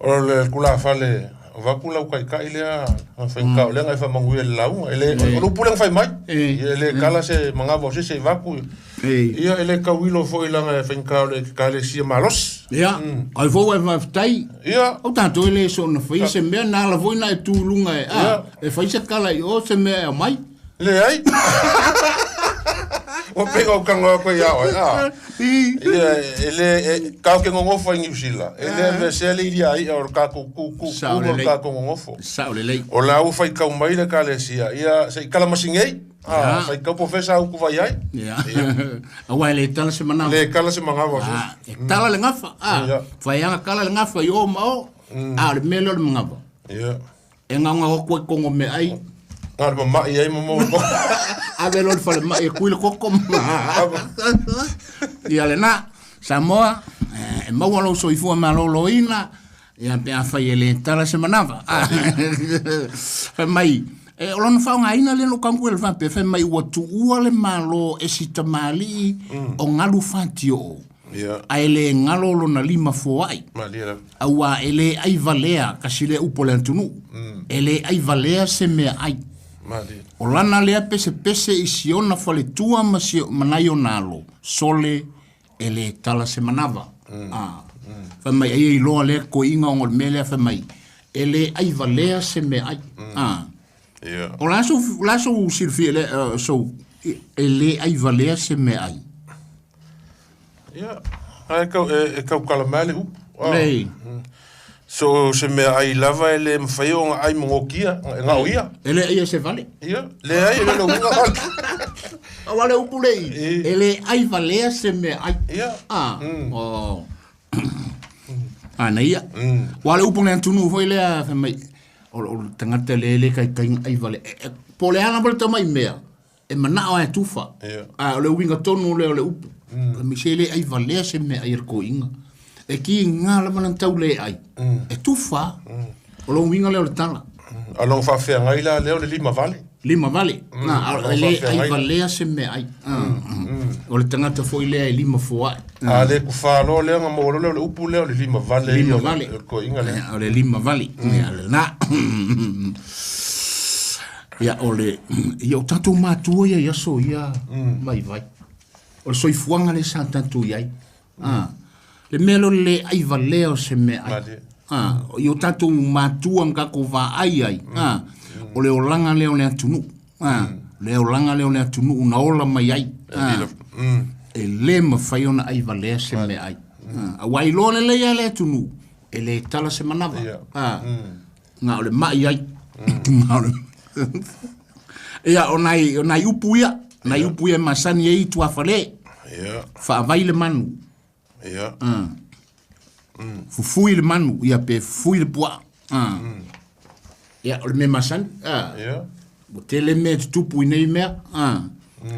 O le tulafale o vaku lau taitai lea na faigata o lea na e faamanuia i le lauga. E le, o le upu lea na fai mai. Ia e le kala se manava o se isi e vaku. Ia e le tauilo foi leaga e faigata o le Ekalesia malosi. Ia, ai foi ua e faafetai. Ia. O tatou e le soona faia se mea, na ala foi na e tu i luga e, a, e fai se tala i o se mea e aumai. Leai. Ua pei ona ou talanoa atu ai ia oe, a. Ia, e le, e, tatou te nonofo ai i Niu Sila, e le aveesea le ilia i'a o le tatou tu, tu, tu ma le tatou nonofo. Sao lelei. O la ua faitau mai le Ekalesia, ia, se i kalamasi nei, a, faitau po o fea sa utu vai ai. Ia. Aua e le tala se manava. Le tala se manava o se isi. E tala le gafa, a. Fai aga tala le gafa i o ma o, a o le mea lea o le manava. Ia. E gaogao atu ai kogo meaai. Na o le mama'i ai ma maua koko. Ave loa i le falemai e kui le koko. Ia lena, Samoa, e maua lou soifua maloloina, ia pe afai e le tala se manava. Fai mai, e, o lona faaaogaina lea na ou tago i le faapea, fai mai ua tuua le Malo e si tamalii o galu fatioo. Ia. Ae le galo lona lima foai. Malie lava. Auā e le ai valea, kasi lea upu a le atunuu, e le ai valea se mea ai. Malie. O lana lea pesepese i si ona faletua ma si ma nai ona alo, sole e le tala se manava. A. Fai mai ai e iloa lea koiga ona o le mea lea fai mai, e le ai valea se mea ai. A. Ia. O le a sou, o le a sou silafia i lea, sou, e le ai valea se mea ai? Ia, ae tau, e tautala mai le upu. Nei. So se mea ai lava e le mafai ona ai mogotia, e gao ia. E le ai e se vale. Ia, leai, e le o le uiga vale. Aua le upu le i, e le ai valea se mea ai. Ia. Ah, oh. Ana ia. Ua le upu le atunuu foi lea fai mai, o le tagata le le taitai ai vale. Po o le a lava le tamai mea, e manao lava e tufa. A o le uiga tonu lea o le upu. Fai mai se le ai valea se mea ai a le toeaina. E kiga lava lana tau le ai, e tufa. O lou uiga lea o le tala. A o lona faafeagai la lea o le lima vale. Lima vale. Na, e le ai valea se mea ai. O le tagata foi lea e lima foai. A le kufa loa lea ona maua loa lea o le upu lea o le lima vale Lima vale. o le toeaina lea. O le lima vale. Ia lena. Ia o le ia o tatou matua ia i aso ia vaivai. O le soifuaga lea sa tatou i ai. Le mea lea o le le ai valea o se mea ai. I o tatou matua na tatou vaai ai, o le olaga lea o le atunuu. Le olaga lea o le atunuu na ola mai ai. E le mafai ona ai valea se mea ai. Aua iloa lelei lava le atunuu, e le tala se manava. Na o le mai ai. Na o le Ia, o nai, o nai upu ia, nai upu ia e masani ai i tuafale. Faavai le manu. Fufui le manu, ia pe fufui le puaa. Ia, o le mea masani. Ua tele mea e tutupu i nei mea.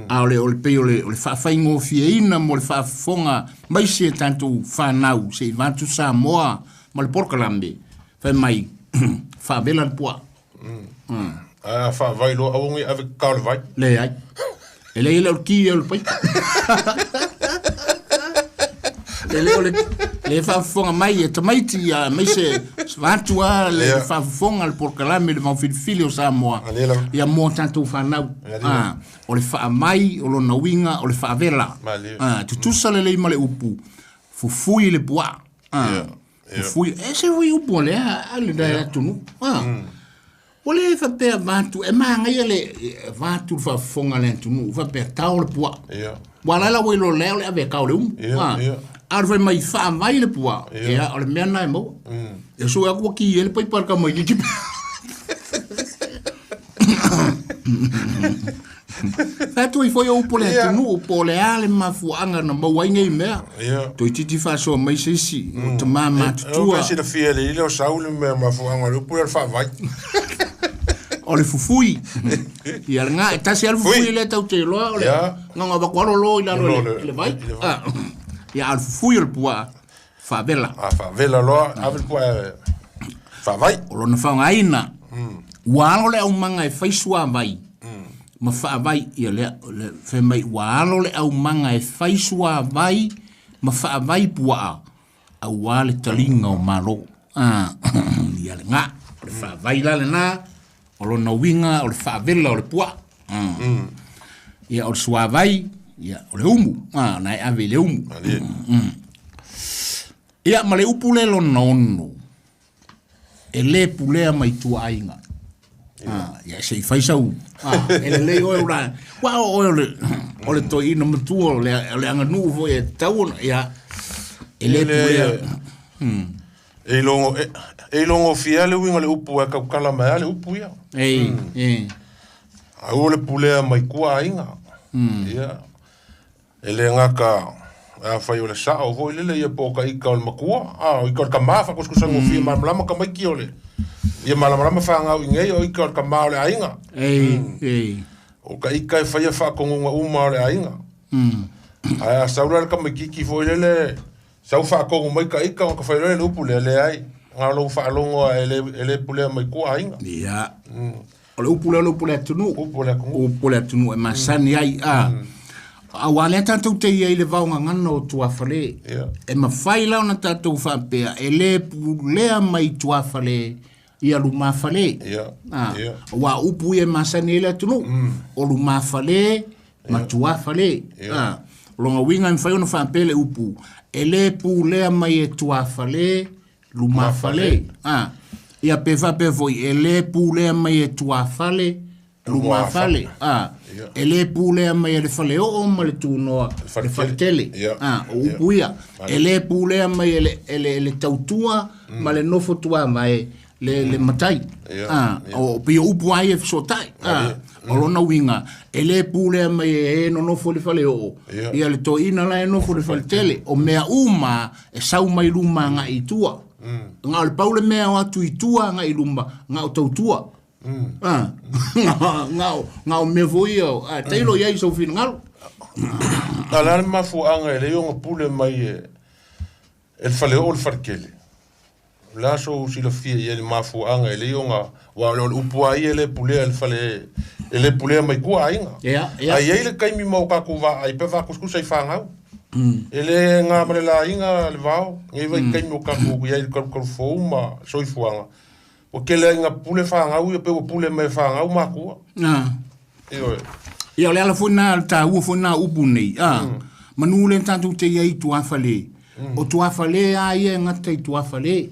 A o le, o le pei o le, o le faafaigofieina mo le faafofoga mai si a tatou fanau se i vaeatu Samoa ma le polokalame, fai mai, faavela le puaa. Ae a faavai loa aua ne i ave tatao i le vai. Leai. E leai e le o le ki ia o le paipa. E le o le, Le faafofoga mai e tamaiti ia aemaise vaeatu a le faafofoga a le polokalame le Vaofilifili o Samoa ia mo tatou fanau. O le faamai o lona uiga o le faavela. Tutusa lelei ma le upu fufui le puaa. Fufui e se foi upu o lea a le atunuu. Ua le faapea vaeatu, e manaia le vaeatu le faafofoga a le atunuu, faapea tao le puaa. Ua ala la ua iloa lea o le ave e tao le umu. A o le fai mai faavai le puaa, ia o le mea lena e maua. E sue atu ua ki ai le paipa a le tamaitiiti. Fai atu ai foi o upu o le atunuu po o le a le mafuaaga na maua ai nei mea. Toeitiiti faasoa mai se isi o tama matutua. E silafia e le ile o sau le mea mafuaaga o le upu lea o le faavai. O le fufui. Ia lena, e tasi lava le fufui lea tatou te iloa o le na ona avatu lava lolo i lalo i le vai. Ia a o le fufui o le puaa, faavela. A faavela loa, ave le puaa faavai. O lona faaaogaina, ua alo le aumaga e fai suavai ma faavai, ia lea, fai mai ua alo le aumaga e fai suavai ma faavai puaa, auā le taliga o Malo. Ia lena, o le faavai la lena, o lona uiga o le faavela o le puaa. Ia o le suavai, ia o le umu, na e ave i le umu. Ia ma le upu le lona ono, e le pulea mai tuaaiga. Ia se i fai sau, e lelei oe ula, ua o oe o le toeaina matua o le aganuu foi e tatau ona, ia, e le pulea. E ilogo, e ilogofie lava le uiga o le upu ae tautala mai lava le upu ia. Ei, e. Aua le pulea mai tua aiga. Ia. E le gata afai o le sao foi lele ia po o ka ika o le matua, a o ika o le tama faakusikusa gofie malamalama tamaiti o le ia malamalama fanau i nei o ika o le tama o le aiga. Ei, ei. O ka ika e faia faatonuga uma o le aiga. Ae a sau la le tamaitiiti foi lele sau faatonu mai ka ika ona ka fai loa le upu lea, leai. Na o lou faalogo lava e le pulea mai tua aiga. Ia. O le upu lea o le upu o le atunuu. Upu o le atunuu. Upu o le atunuu e masani ai. A. Aua lea tatou te i ai i le vaogagana o tuafale. E mafai la ona tatou faapea e le pulea mai tuafale ia lumafale. Aua o upu ia e masani ai le atunuu. O lumafale ma tuafale. O lona uiga e mafai ona faapea le upu e le pulea mai e tuafale lumafale. Ia pe faapea foi e le pulea mai e tuafale lumafale. E le pulea mai e le faleoo ma le tunoa le faletele. O upu ia. E le pulea mai e le tautua ma le nofo tuavae le matai. O pei o upu lava ia e fesootai. O lona uiga, e le pulea mai e e nonofo i le faleoo, ia le toeaina la e nofo i le faletele. O mea uma e sau mai luma agai i tua. Na o le pau le mea o atu i tua agai i luma, na o tautua. Na o mea foi ia, tailo i ai i sou finagalo. A o le a le mafuaaga e leai ona pule mai e le faleoo le faletele? O le a sou silafia i ai i le mafuaaga e leai ona, aua o le upu lava ia e le pulea e le fale, e le pulea mai tua aiga. Ae i ai le taimi ma o tatou vaai pe faakusikusa i fanau. E le na ma le laina le vao, nei vaitaimi o tatou i ai i le talutalufou ma soifuaga, ua tele ai ina pule fanau ia pe ua pule mai e fanau matua. Ioe. Ia, o le ala foi lena, o le taua foi lena o upu nei, manu lea tatou te i ai i tuafale, o tuafale lava ia e gata i tuafale.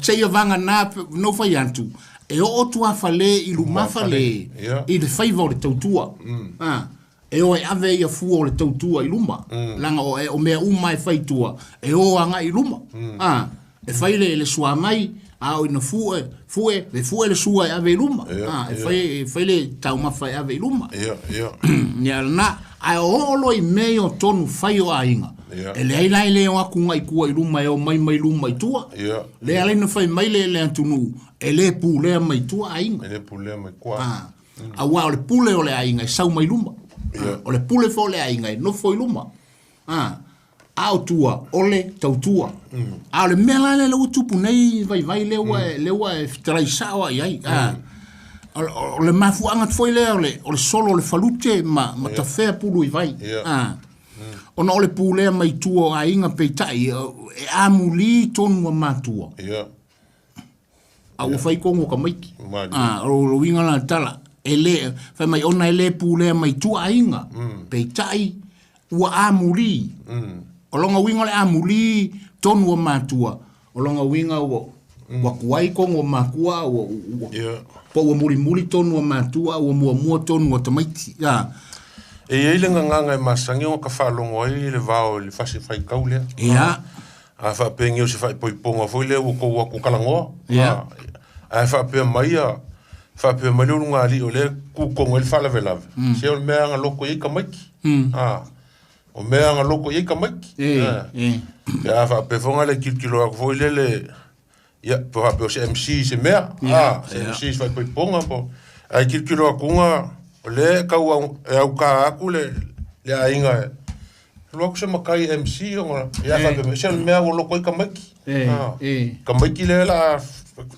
Seia vagana no fai atu, e oo tuafale i lumafale i le faiva o le tautua. E o e ave ia fua o le tautua i luma. Leaga o mea uma e fai i tua, e o agai i luma. E fai le sua mai, a o ina fue, fue, e fue le sua e ave i luma. E fai, e fai le taumafa e ave i luma. Ia lena, ae o oo loa i mea ia o tonu fai o aiga, e leai la e le o atu ngai tua i luma e o mai mai luma i tua. Lea ala ona fai mai le atunuu, e le pulea mai tua aiga. E le pulea mai tua. Aua o le pule o le aiga e sau mai luma. O le pule foi o le aiga e nofo i luma. A o tua, o le tautua. A o le mea la lea ua tupu nei vaivai lea ua lea ua e fetalai sao lava i ai. O le mafuaaga foi lea o le solo o le falute ma tafea pulu i vai. Ona o le pulea mai tua o aiga peitai e amulī tonu a matua. Ia. A ua fai tonu o tamaiti. Malie. A, o le uiga la o le tala, e le, fai mai ona e le pulea mai tua aiga, peitai ua amulī. O lona uiga o le amulī tonu a matua, o lona uiga ua ua tuai tonu o matua, ua ua po ua mulimuli tonu a matua, ua muamua tonu a tamaiti. A. E i ai le gagaga e masani ona ka faalogo ai le vao i le fasi faitau lea. Ia. A faapea o se faaipoipoga foi lea ua tou atu talanoa. Ia. Ae faapea mai ia, faapea mai le ulugalii o lea e tutogo ai le faalavelave, se o le mea agaloto i ai tamaiti. O mea agaloto i ai tamaiti. Pe a faapea foi le tilotilo atu foi lele, ia, pe faapea o se MC se mea, se MC se faaipoipoga po. Ae tilotilo atuga, o lea e tau e auka atu le aiga e alu atu se matai MC ona, ia faapea mai, se o le mea ua loko ai tamaiti. Tamaiti lea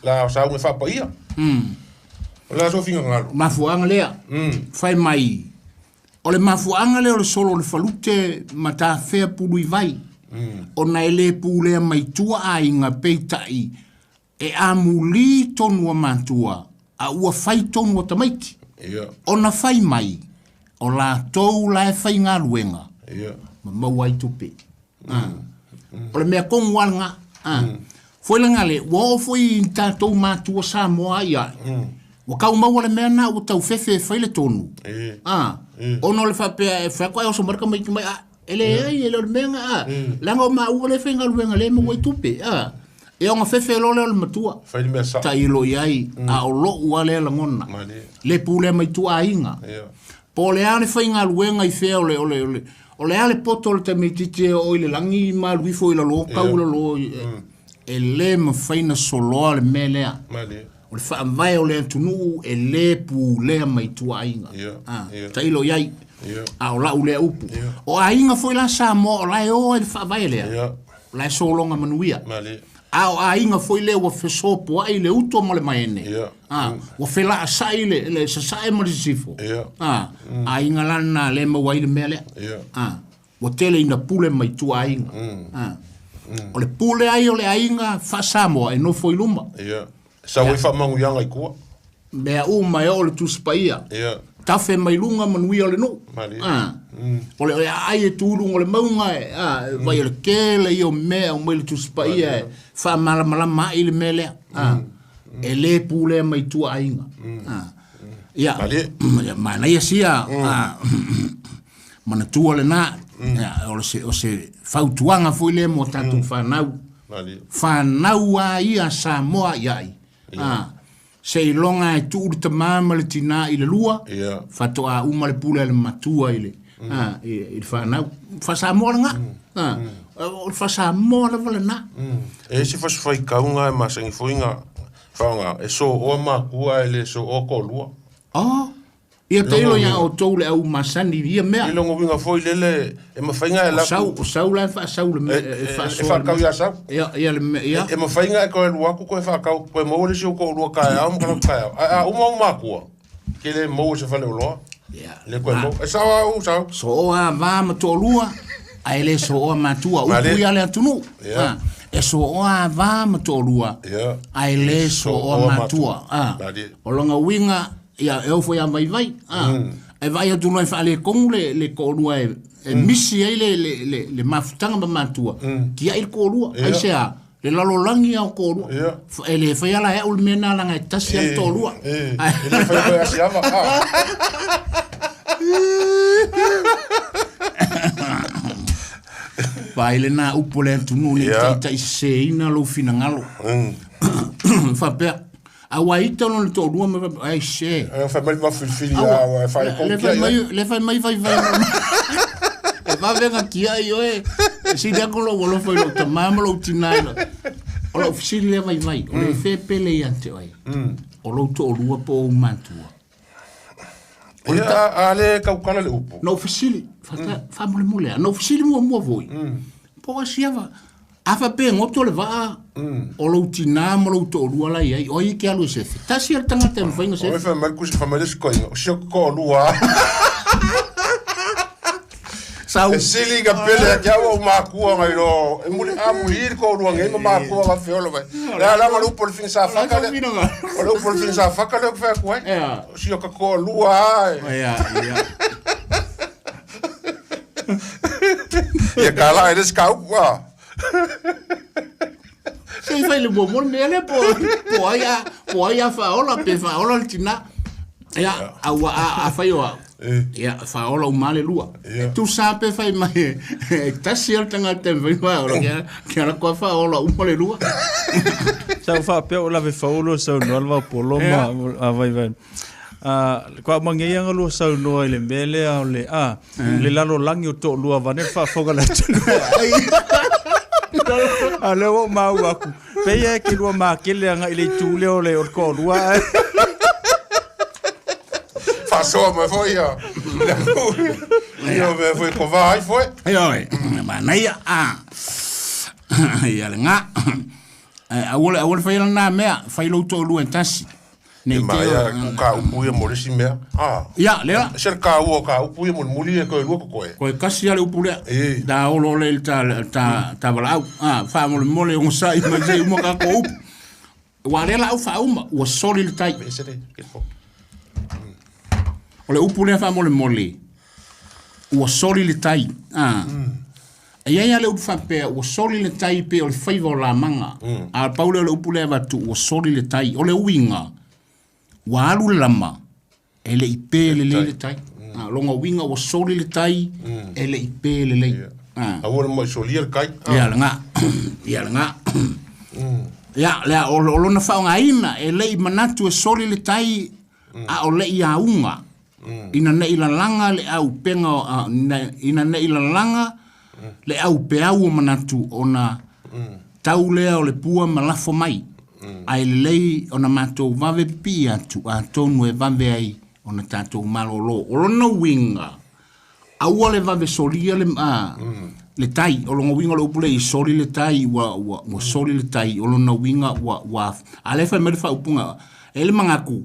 la sauga e faapaia. O le a so finagalo. Mafuaaga lea. Fai mai, o le mafuaaga lea o le solo o le falute ma tafea pulu i vai. Ona e le pulea mai tua aiga peitai e amulī tonu a matua, a ua fai tonu a tamaiti. Ia. Ona fai mai, o latou la e faigaluega. Ia. Ma maua ai tupe. O le mea tonu lava lena. Foi laga le, ua oo foi i tatou matua Samoa ia. Ua tau maua le mea na ua tau fefe e fai le tonu. Ona o le faapea e fai atu ai oso mai le tamaiti mai, a, e leai, e le o le mea na, a. Leaga o maua le faigaluega le maua ai tupe. E ona fefe loa lea o le matua. Fai le mea sao. Tailo i ai, a o lou lava lea lagona. Malie. Le pulea mai tua aiga. Ia. Po o le a le faigaluega i fea o le, o le, o le, o le a le poto o le tamaitiiti e oo i le lagi ma alu ifo i lalo, tau i lalo, e le mafai ona soloa le mea lea. Malie. O le faavae o le atunuu e le pulea mai tua aiga. Ia. Ia. Tailo i ai. Ia. A o lau lea upu. Ia. O aiga foi la Samoa o la e o ai le faavae lea. Ia. O la e sologa manuia. Malie. A o aiga foi lea ua fesopoai le uto ma le maene. Ia. Ua felaasai le sasae ma le sisifo. Ia. Aiga la lena le maua ai le mea lea. Ia. Ua tele ina pule mai tua aiga. O le pule ai o le aiga faa-Samoa e nofo i luma. Ia. Sau ai faamanuiaga i tua. Mea uma e oo le Tusi Paia. Ia. Tafe mai luga manuia o le nuu. Malie. O le aai e tu i luga o le mauga e, vai o le tele ia o mea o mai le Tusi Paia e faamalamalama ai le mea lea. E le pulea mai tua aiga. Ia. Malie. Ia, manaia sia, manatua lena. Ia, o se fautuaga foi lea mo tatou fanau. Malie. Fanau a ia Samoa iai. Seiloga e tuu le tamā ma le tinā i le lua. Ia. Faatoa uma le pule a le matua i le, i le fanau. Faasamoa lena. O le faasamoa lava lena. E se fasifaikauga e masani foi na faaaoga, e sooa makua e le sooa toalua. Oh, ia tailo ia outou le au masani i ia mea. I logo uiga foi lele, e mafai na e laku. O sau la e faasau le mea, e E faasoa le faakau mea. ia sau. Ia, ia le mea, ia. E mafai na e koe lua atu koe faakau, koe maua le isi o toalua kaeao ma kalaku kaeao. Ae a uma au makua, ke le maua se fale oloa. Ia. Le koe maua. E sao au, sao. Sooa va ma toalua, ae le sooa matua. Upu Malie. ia le atunuu. Ia. E sooa va ma toalua, Ia. ae le sooa Sooa matua. matua. Malie. O lona uiga, ia, e ofo ia vaivai. E vaai atu loa e faaletonu le toalua e misi ai le mafutaga ma matua. Tiai le toalua. Ia. Ai se a, le lalolagi a o toalua. Ia. E le fai ala e au le mea na laga e tasi a le toalua. E le fai koe asiava. Vaai lena upu o le atunuu nei Ia. taitaiseseina lou finagalo. Faapea, a ua ita lona toalua ma faapea, ai se. E fai mai le mafilifili Aua, a e faaletonu le tiai fai mai, ai. le fai mai vaivai. E vavega tiai oe. E sili atu lou alofa i lou tamā ma lou tinā i lou. O lau fesili lea vaivai, o le fea pele ia te oe. O lou toalua po o ou matua. Ia, a le kaukala le upu. Na ou fesili, faamolemole a, na ou fesili muamua foi. Po o asiava, a faapea e goto le vaa, o lou tinā ma lou toalua la i ai, o ai e ke alu e sefe. Tasi a le tagata e mafai ona O e sefe. fai mai le kusi fai mai le sikoiga, o si o toalua. Sau. E sili ka pele a kia ua makua ngai lo. E muli a muli i ko lua ngai ma makua nga feola vai. La la ma lupo le finga sa faka le. O le upo le finga sa faka le ku fea kuai. Ia. O sio ka ko lua ai. Ia, ia. Ia ka la e le ka upu a. Se fai le mo mo me le po po ai a po ai a fa ola pe fa ola le tina. Ia, a ua a fai o au. Ia, fa ola o male lua. Tu sa pe fai mai tasi al tanga te fai mai ola kia kia la kwa fa ola uma le lua. Sa fa pe o la ve faulo sa no alva polo ma a vai vai. Kwa mangeia nga lua sau noa i le mele a o le a le lalo langi o tō lua vane fa foga le tunu. A le o mau aku. Peia e ke lua makele anga i le tule o le o ko lua. Fasoa mai foi ia. Ia me foi ko vai foi. Ia oi, ma nei a. Ia le nga. A wole fai na mea, fai lo tō lua tasi. Nei te ia ku ka upu ia mo le si mea. Ah. Ia, le la. Se ka ua ka upu ia mo muli e ko lua ko koe. Koe kasi ale upu lea. Da olo le ta ta ta valau. Ah, fa mo le mole o sai mai sei uma ka ko upu. Wa le la u fa uma, ua soli le tai. O le upu lea fa mo le mole. Ua soli le tai. Ah. Ia ia le upu fa pe ua soli le tai pe o le faiva o la manga. A paule le upu lea vatu ua soli le tai. O le uinga. Ua alu lama, e le i pē le lei le tai. Longa winga ua soli le tai, e le i pē le lei. A ua le mai solia le kai. Ia le ngā. Ia le ngā. Ia, lea, o lona whaonga ina, e le i manatu e soli le tai, a o le i aunga. Ina nei lalanga le au penga, ina nei lalanga le au peau o manatu o na tau lea o le pua ma lafo mai. Ai lei ona mātou vave pipi atu a tonu e vave ai ona tātou malolo. O lona winga, aua le vave solia le, le tai, o lona winga le upule i soli le tai, ua soli le tai, o lona winga ua a le whai mere whaupunga, e le mangaku,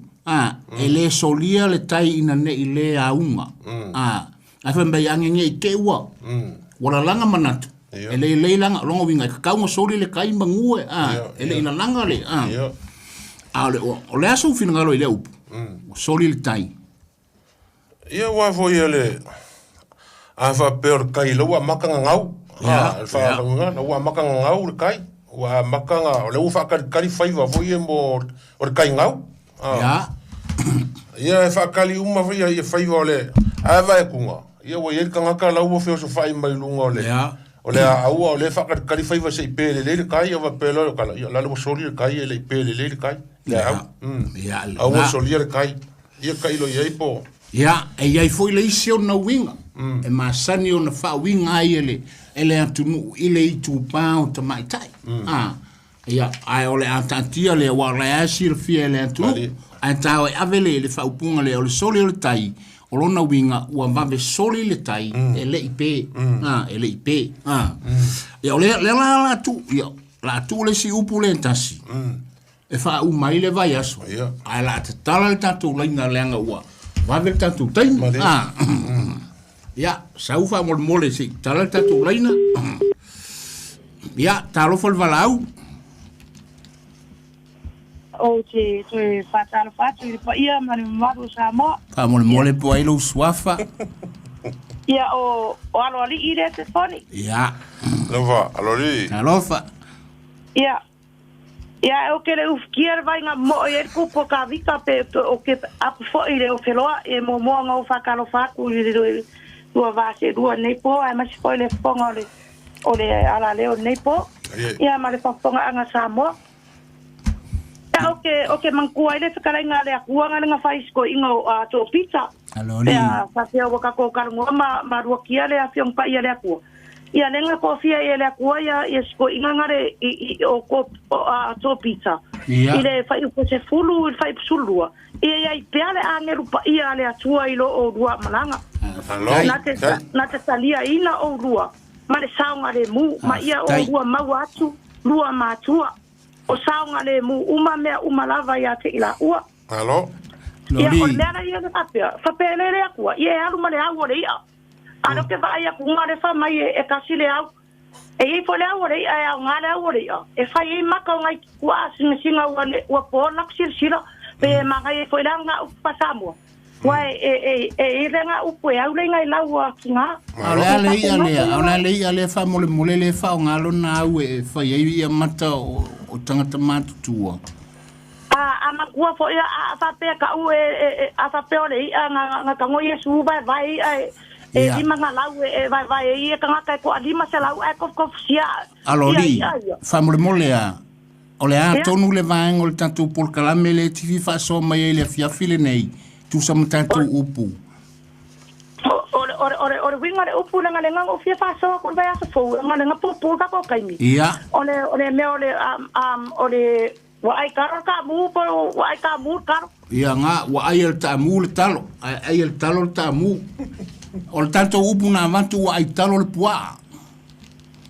e le solia le tai ina nei le aunga. A whai mai angenge i te ua, ua lalanga manatu. E le le langa longa winga e kaunga soli le kai mangue e le ina langa le a le o le aso finangalo i le upu soli le tai. Ia wa foi le a fa per kai lo wa makanga ngau a fa nga na wa makanga ngau le kai wa makanga o le u fa kali fai wa foi mo o le kai ngau. Ia ia fa kali uma foi ia fai wa le a va e kunga ia wa ia kanga ka la u fe o so fai mai lunga o le. O le aua o le whakalikali whaiwa se i pēle le kai o pēle o kala. Ia lalo soli le kai e le i pēle le kai. Le au. Aua soli le kai. Ia kai lo iai po. Ia, e iai foi le isi o na winga. E masani o na wha winga ai e le atunu i le itu pā o tamaitai. Ia, ai o le atatia le wa le asi le fia le atunu. Ai tāo e ave le whaupunga le o le soli o le tai. O lona winga ua vave soli le tai e le i pē. E le i pē. Ia o le la la tu, ia, la tu le si upu le tasi. E wha u mai le vai aso. Ai la te tala le tātou laina leanga ua. Vave le tātou taimi. Ia, sa ufa mole mole si tala le tātou laina. Ia, tālofa le valau. O te toe whātalo whātu i le paia ma le mamalu o Samoa. Wha mole mole po ai lo suafa. Ia o alo ali i le te foni. Ia. Alofa, alo ali. Alofa. Ia. Ia o ke le ufikia le vainga mo e kupo ka vika pe o ke apu fo i le o wheloa e mo moa ngau whakalo whāku i le lua vase lua nei po ai masi po i le whonga o le ala leo nei po. Ia ma le whonga anga Samoa. O ke mangkua ile whakarainga le akuanga le ngā whaisko inga o tō pita. Ia whawhia waka kō karunga ma ruakia le awhiong pa ia le akua. Ia lenga kō whia ia le akua ia siko inga ngare i o kō tō pita. I le whai upo se fulu i le whai pusulua. Ia ia i pea le angeru pa ia le atua i lo o rua malanga. Nā te talia ina o rua. Ma le saonga le mu ma ia o rua maua atu rua mātua. O saonga le mu uma mea uma lava ia te ila ua. Alo. Ia o le mea ia le whapea. Whapea le le akua. Ia e alu ma le au o le ia. A lo ke vai aku ngā le wha mai e kasi le au. E i fo le au o le ia e au ngā le au o le ia. E whai e maka o ngai kua singa singa ua po lak sila sila. Pe e mangai e fo le au ngā upu pasamua. Ua e e re ngā upu e au le ngai lau a ki ngā. Au le ale ia lea, au le ale ia lea wha mole mole le wha o ngā lona au e whai ei ia mata o tangata mātutua. A makua fo ia a whapea ka u e a whapea o le ia ngā kango ia su vai vai ia e lima ngā lau e vai vai e ia kangaka e ko a lima se lau e kof kof sia. Aloli, wha mole mole a o le a tonu le vaenga o le tatou polokalame le tifi faasoa mai ai le afiafi lenei tusa ma tatou upu. O le winga le upu le ngalenga o fia faasoa ko le vai aso fou ngalenga pupu ka ko kaimi. Ia. O le mea o le o le wa ai karo ka mu po wa ai ka mu karo. Ia ngā wa ai el taamu le talo. Ai el talo le taamu. O le tatou upu na avatu wa ai talo le puaa.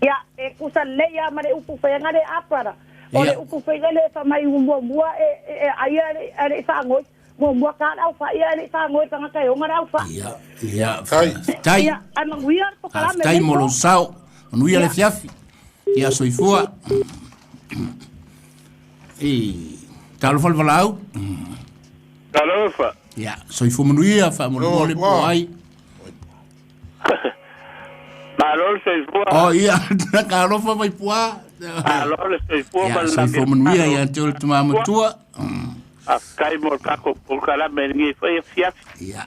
Ia e kusa leia ma le upu whaenga le apara. O le upu whaenga le wha mai mua mua e ai a le whaangoi. Mua mua ka au wha ia le whaangoi tangata e onga au wha. Ia, ia. Tai. Ia, ai manguia le pokalame. Tai molo sao. Manuia le fiafi. Ia soifua. E talofa le valau. Talofa. Ia, soifua manuia wha mole mole po ai. Malo soifua. Oh ia, talofa mai pua. Malo soifua. Ia, soifua manuia ia te o le tumamatua. A kai mo kako polokalame ngi fai fiafi. Ia.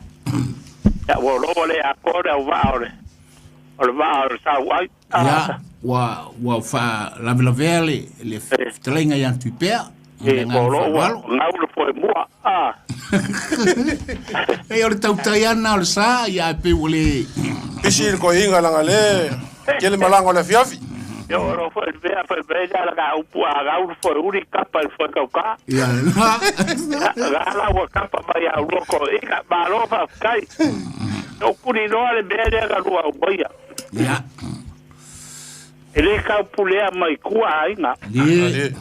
Ia, ua loa le akore au vaa o le. O le vaa o le sau ai. Ia, ua wha lavelavea le fitalenga ia tuipea. E, ua loa ngau le foe mua. E, o le tautai ana o le sa, ia pe ua le... Pisi le kohinga langa le, kele malanga o le fiafi. Yo, o foe vea foe vea la ka upu a gau le foe uri kapa le foe kauka. Ia, Ga la ua kapa mai au loko, ika malo whawhkai. O kuri noa le mea lea ka lua umoia. Ia. E le kau pulea mai kua ainga. Le.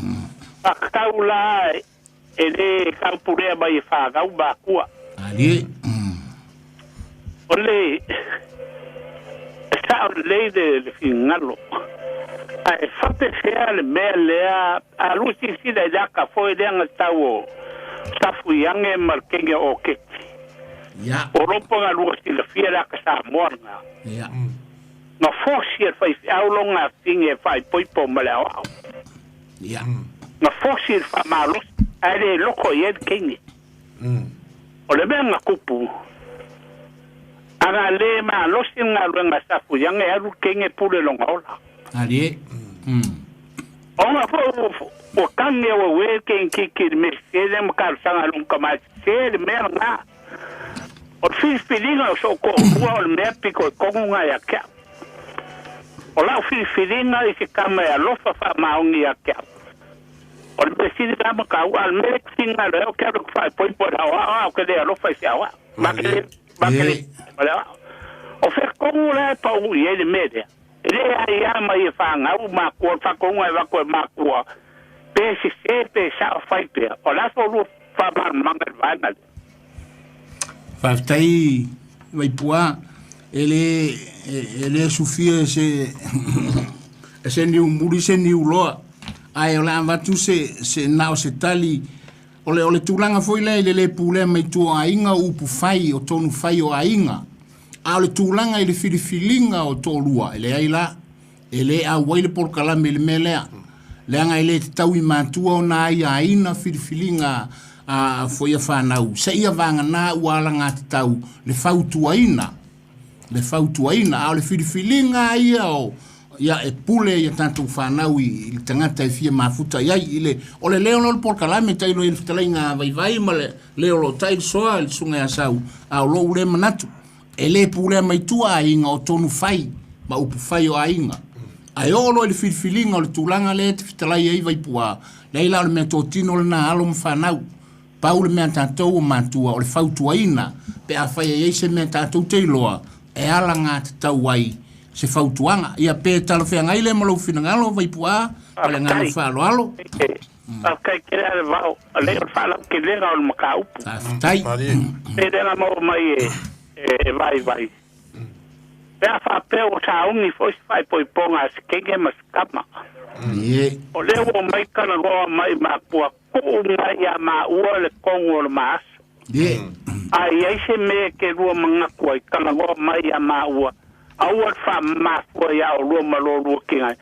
A kau la e le kau pulea mai e whakau makua. Ali. O le, sa o le le fingalo. A e whape fea le mea lea, a lusi sila i laka foe lea nga tau o safu iange markenge o keti. Ia. O ropo nga lua sila fia laka sa moa nga. Ia. Nga fosi e whai aulonga finge whai poipo ma le au. Ia. Nga fosi e whai malosi, a le loko i el kenge. O le mea nga kupu. Aga le malosi nga luenga safu iange alu kenge pule longa ola. Ali. O nga fo o kange o we kenge kiki me sele mkarsanga lunga ma sele mea nga. O filfilinga o soko ua o le mea piko e kongu nga ya kia. O lau filfilinga i se kama e alofa wha maongi ya kia. O le pesini ka maka ua al mere kusinga leo kia ruku whai poi poi rau au ke le alofa i se awa. Makele, makele, o fe kongu la e pau i e le mere. E le ai a mai e whangau makua, whakonga e wako e makua. Pe si se pe sa o whai pea. O la so lua wha manga e vaenga le. Whaftai, waipua, e le sufia se niu muri se niu loa. Ai o le avatu se nao se tali. O le tūlanga foi lea i le le pulea mai tua ainga upu fai o tonu fai o ainga. A o le tūlanga i le filifilinga o tōlua. E le ai la, e le au ai le polokalame le mea lea. Leanga e le te tau i mātua o nā ai aina filifilinga a foia whanau. Se ia vanga nā uala ngā te tau le fautuaina. Le fautuaina. A o le filifilinga ia o ia e pule ia tātou whanau i le tangata e fia mafuta iai i le o le leo lo polokalame tailo i le fitalenga vaivai ma le leo lo tai soa le sunga ia sau. A o lo ule manatu. E le pulea mai tua ainga o tonu fai ma upu fai o ainga. Ai o lo i le filifilinga o le tūlanga le te fitalai ai vaipua. Leila o le mea tōtino le nā alo ma whanau. Pau le mea tātou o mātua o le fautuaina pe a whai ai se mea tātou te iloa e ala ngā te tau ai se fautuanga. Ia pe talawhea ngai le malo whinangalo vaipua o le ngā whaaloalo. Kai kere ale vao, le o whalau ke lenga o le makaupu. Tai. Pe renga mau mai e vai vai. Pe a faapea ua sauni foʻi se faaipoipoga a se kege ma se kama. Ie. O lea ua mai kalagoa mai makua kuʻu mai iā maʻua le kogu o le maaso. Ie. A iai se mea ke lua magaku ai kalagoa mai iā maʻua. Aua le faamamafua iā olua ma lōlua kigai.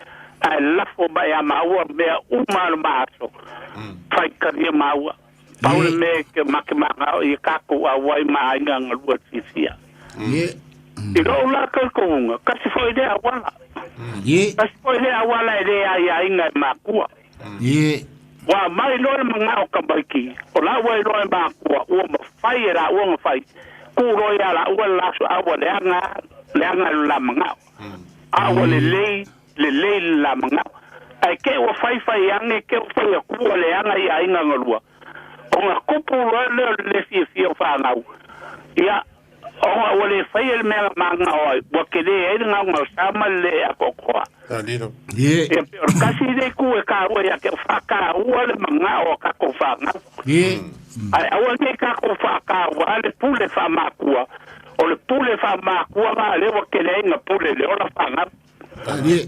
Ae lafo mai iā maʻua mea uma o le maaso. Faikalia maua. Pau le mea ke makemagao ia kākou auai ma aiga galua fiafia. Ie. I lou la kautuga, kasi foʻi lea auala. Ie. Kasi foʻi lea auala e lē aiaiga e makua. Ie. Ua mai loa le magao kamaiki, o laua iloa e makua, ua mafai e laua ga fai. Kū loa iā laua le laso a ua leaga leaga le la magao. A ua lelei, lelei le la magao. Ae ke ua faifai age ke ua fai akua leaga i aiga galua. O ga kupu loa lea o le lē fiafia o fagau. Ia, ona ua lē faia le mea magao ai, ua kelē ai le gaogao sa ma le lē akoakoa. Alilo. Ie. Ia pe o le kasi lē ku e kāua ia ke o whakāua le mangao o kako whāngau. Ie. Ai aua nei kako whakāua a le pule whamakua. O le pule whamakua ngā lewa ke le inga pule le ola whāngau. Ie.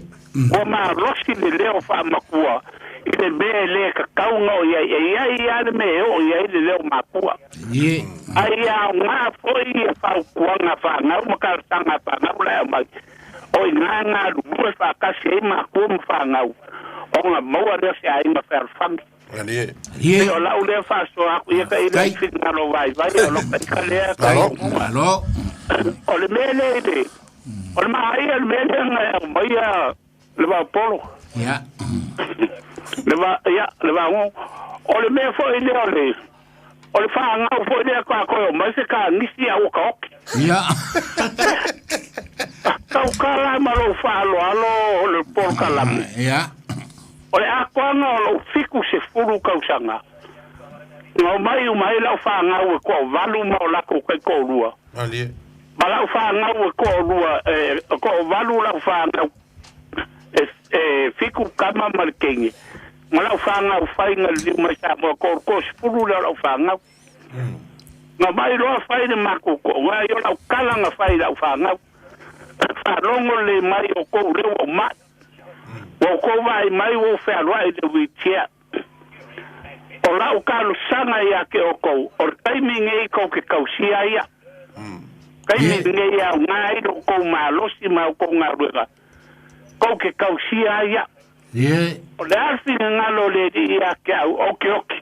Ua malosi le leo whamakua. I le mea le kakaunga o ia ia ia ia le mea o ia i le leo makua. Ie. Ai ia ngā foi ia whaukuanga whāngau makarasanga whāngau lai au mai. O i ngā ngā lua whakasi ei makua ma whāngau. O ngā maua leo se ainga whealwhangi. Ali. Ie. O lau lea whasoa aku ia ka ila Kai. i whingalo vai vai o lo kai ka lea ka Alo. Alo. O le mea lea le. O le mahaia le mea lea ngai au mai a le vaopolo. Ia. Le va, ia, le va ngo. O le mea foi lea o le. O le whaangau foi lea ka koe o mai se ka ngisi a uka oki. Ia. Kau ka la ma lou whaaloalo o le polo kalame. Ia. O le akoanga o lou fiku se fulu kausaga. Ngau mai o mai lau whaangau e koa valu ma o lako kai koʻulua. Ali. Ma lau whaangau e koʻulua, e koʻo valu lau whaangau e, e fiku kama ma le kenge. Ma lau whaangau whainga le liu mai sa moa ko ko sefulu lea o lau whaangau. Nga mai loa fai le makuko, nga i o lau kalanga fai lau whaangau. Whaalongo le mai o kou leo o mai. Ua kou vai mai o whealoa i le witia. O lau kalosanga ia ke o kou, o le taimi ngei kou ke kausia ia. Taimi ngei au ngā i lo kou malosi ma o kou ngā ruega. Kou ke kausia ia. Ie. O le alfi ngalo le di ia ke au oke oke.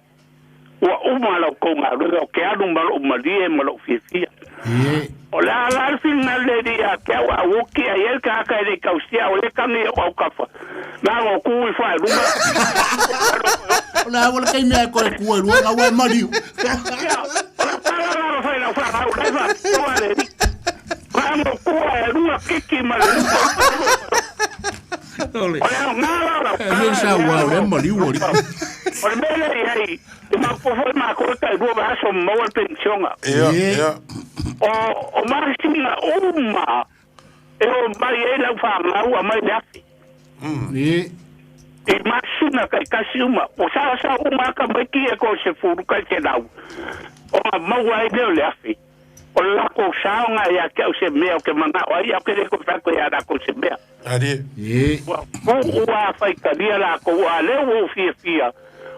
Ua uma lau kou ngā ruega, o ke alu ma lou malie ma lou fiafia. Ie. O le ala alfi ngalo le di ia ke au au oke a iel ka haka e le kausia, o le kangi o au kafa. Nā ngō kui whae ruma. O le awa le kai mea koe kua rua ngā ua mariu. Ia, o le pala lalo whai lau whakau, lai wha, toa le di. Nā ngō kua e rua kiki ma le rua. Ole. O le au ngā lau E le sa ua o le mariu ori. O le mea lea i ai, i mapofo i mākou tai rua vaso maua le pensionga. Ia, Ie. ia. O masinga uma, e o mai e lau whangau a mai le afi. Ie. I masina kai kasi uma. O sa sa uma ka mai ki e ko se furu kai te lau. O ngā maua ai leo le afi. O le lako saonga ia ke au se mea o ke manga o ai au ke le ko whako ia lako se mea. Ali. Ie. Ua pu ua whai karia lako ua leo o fia fia.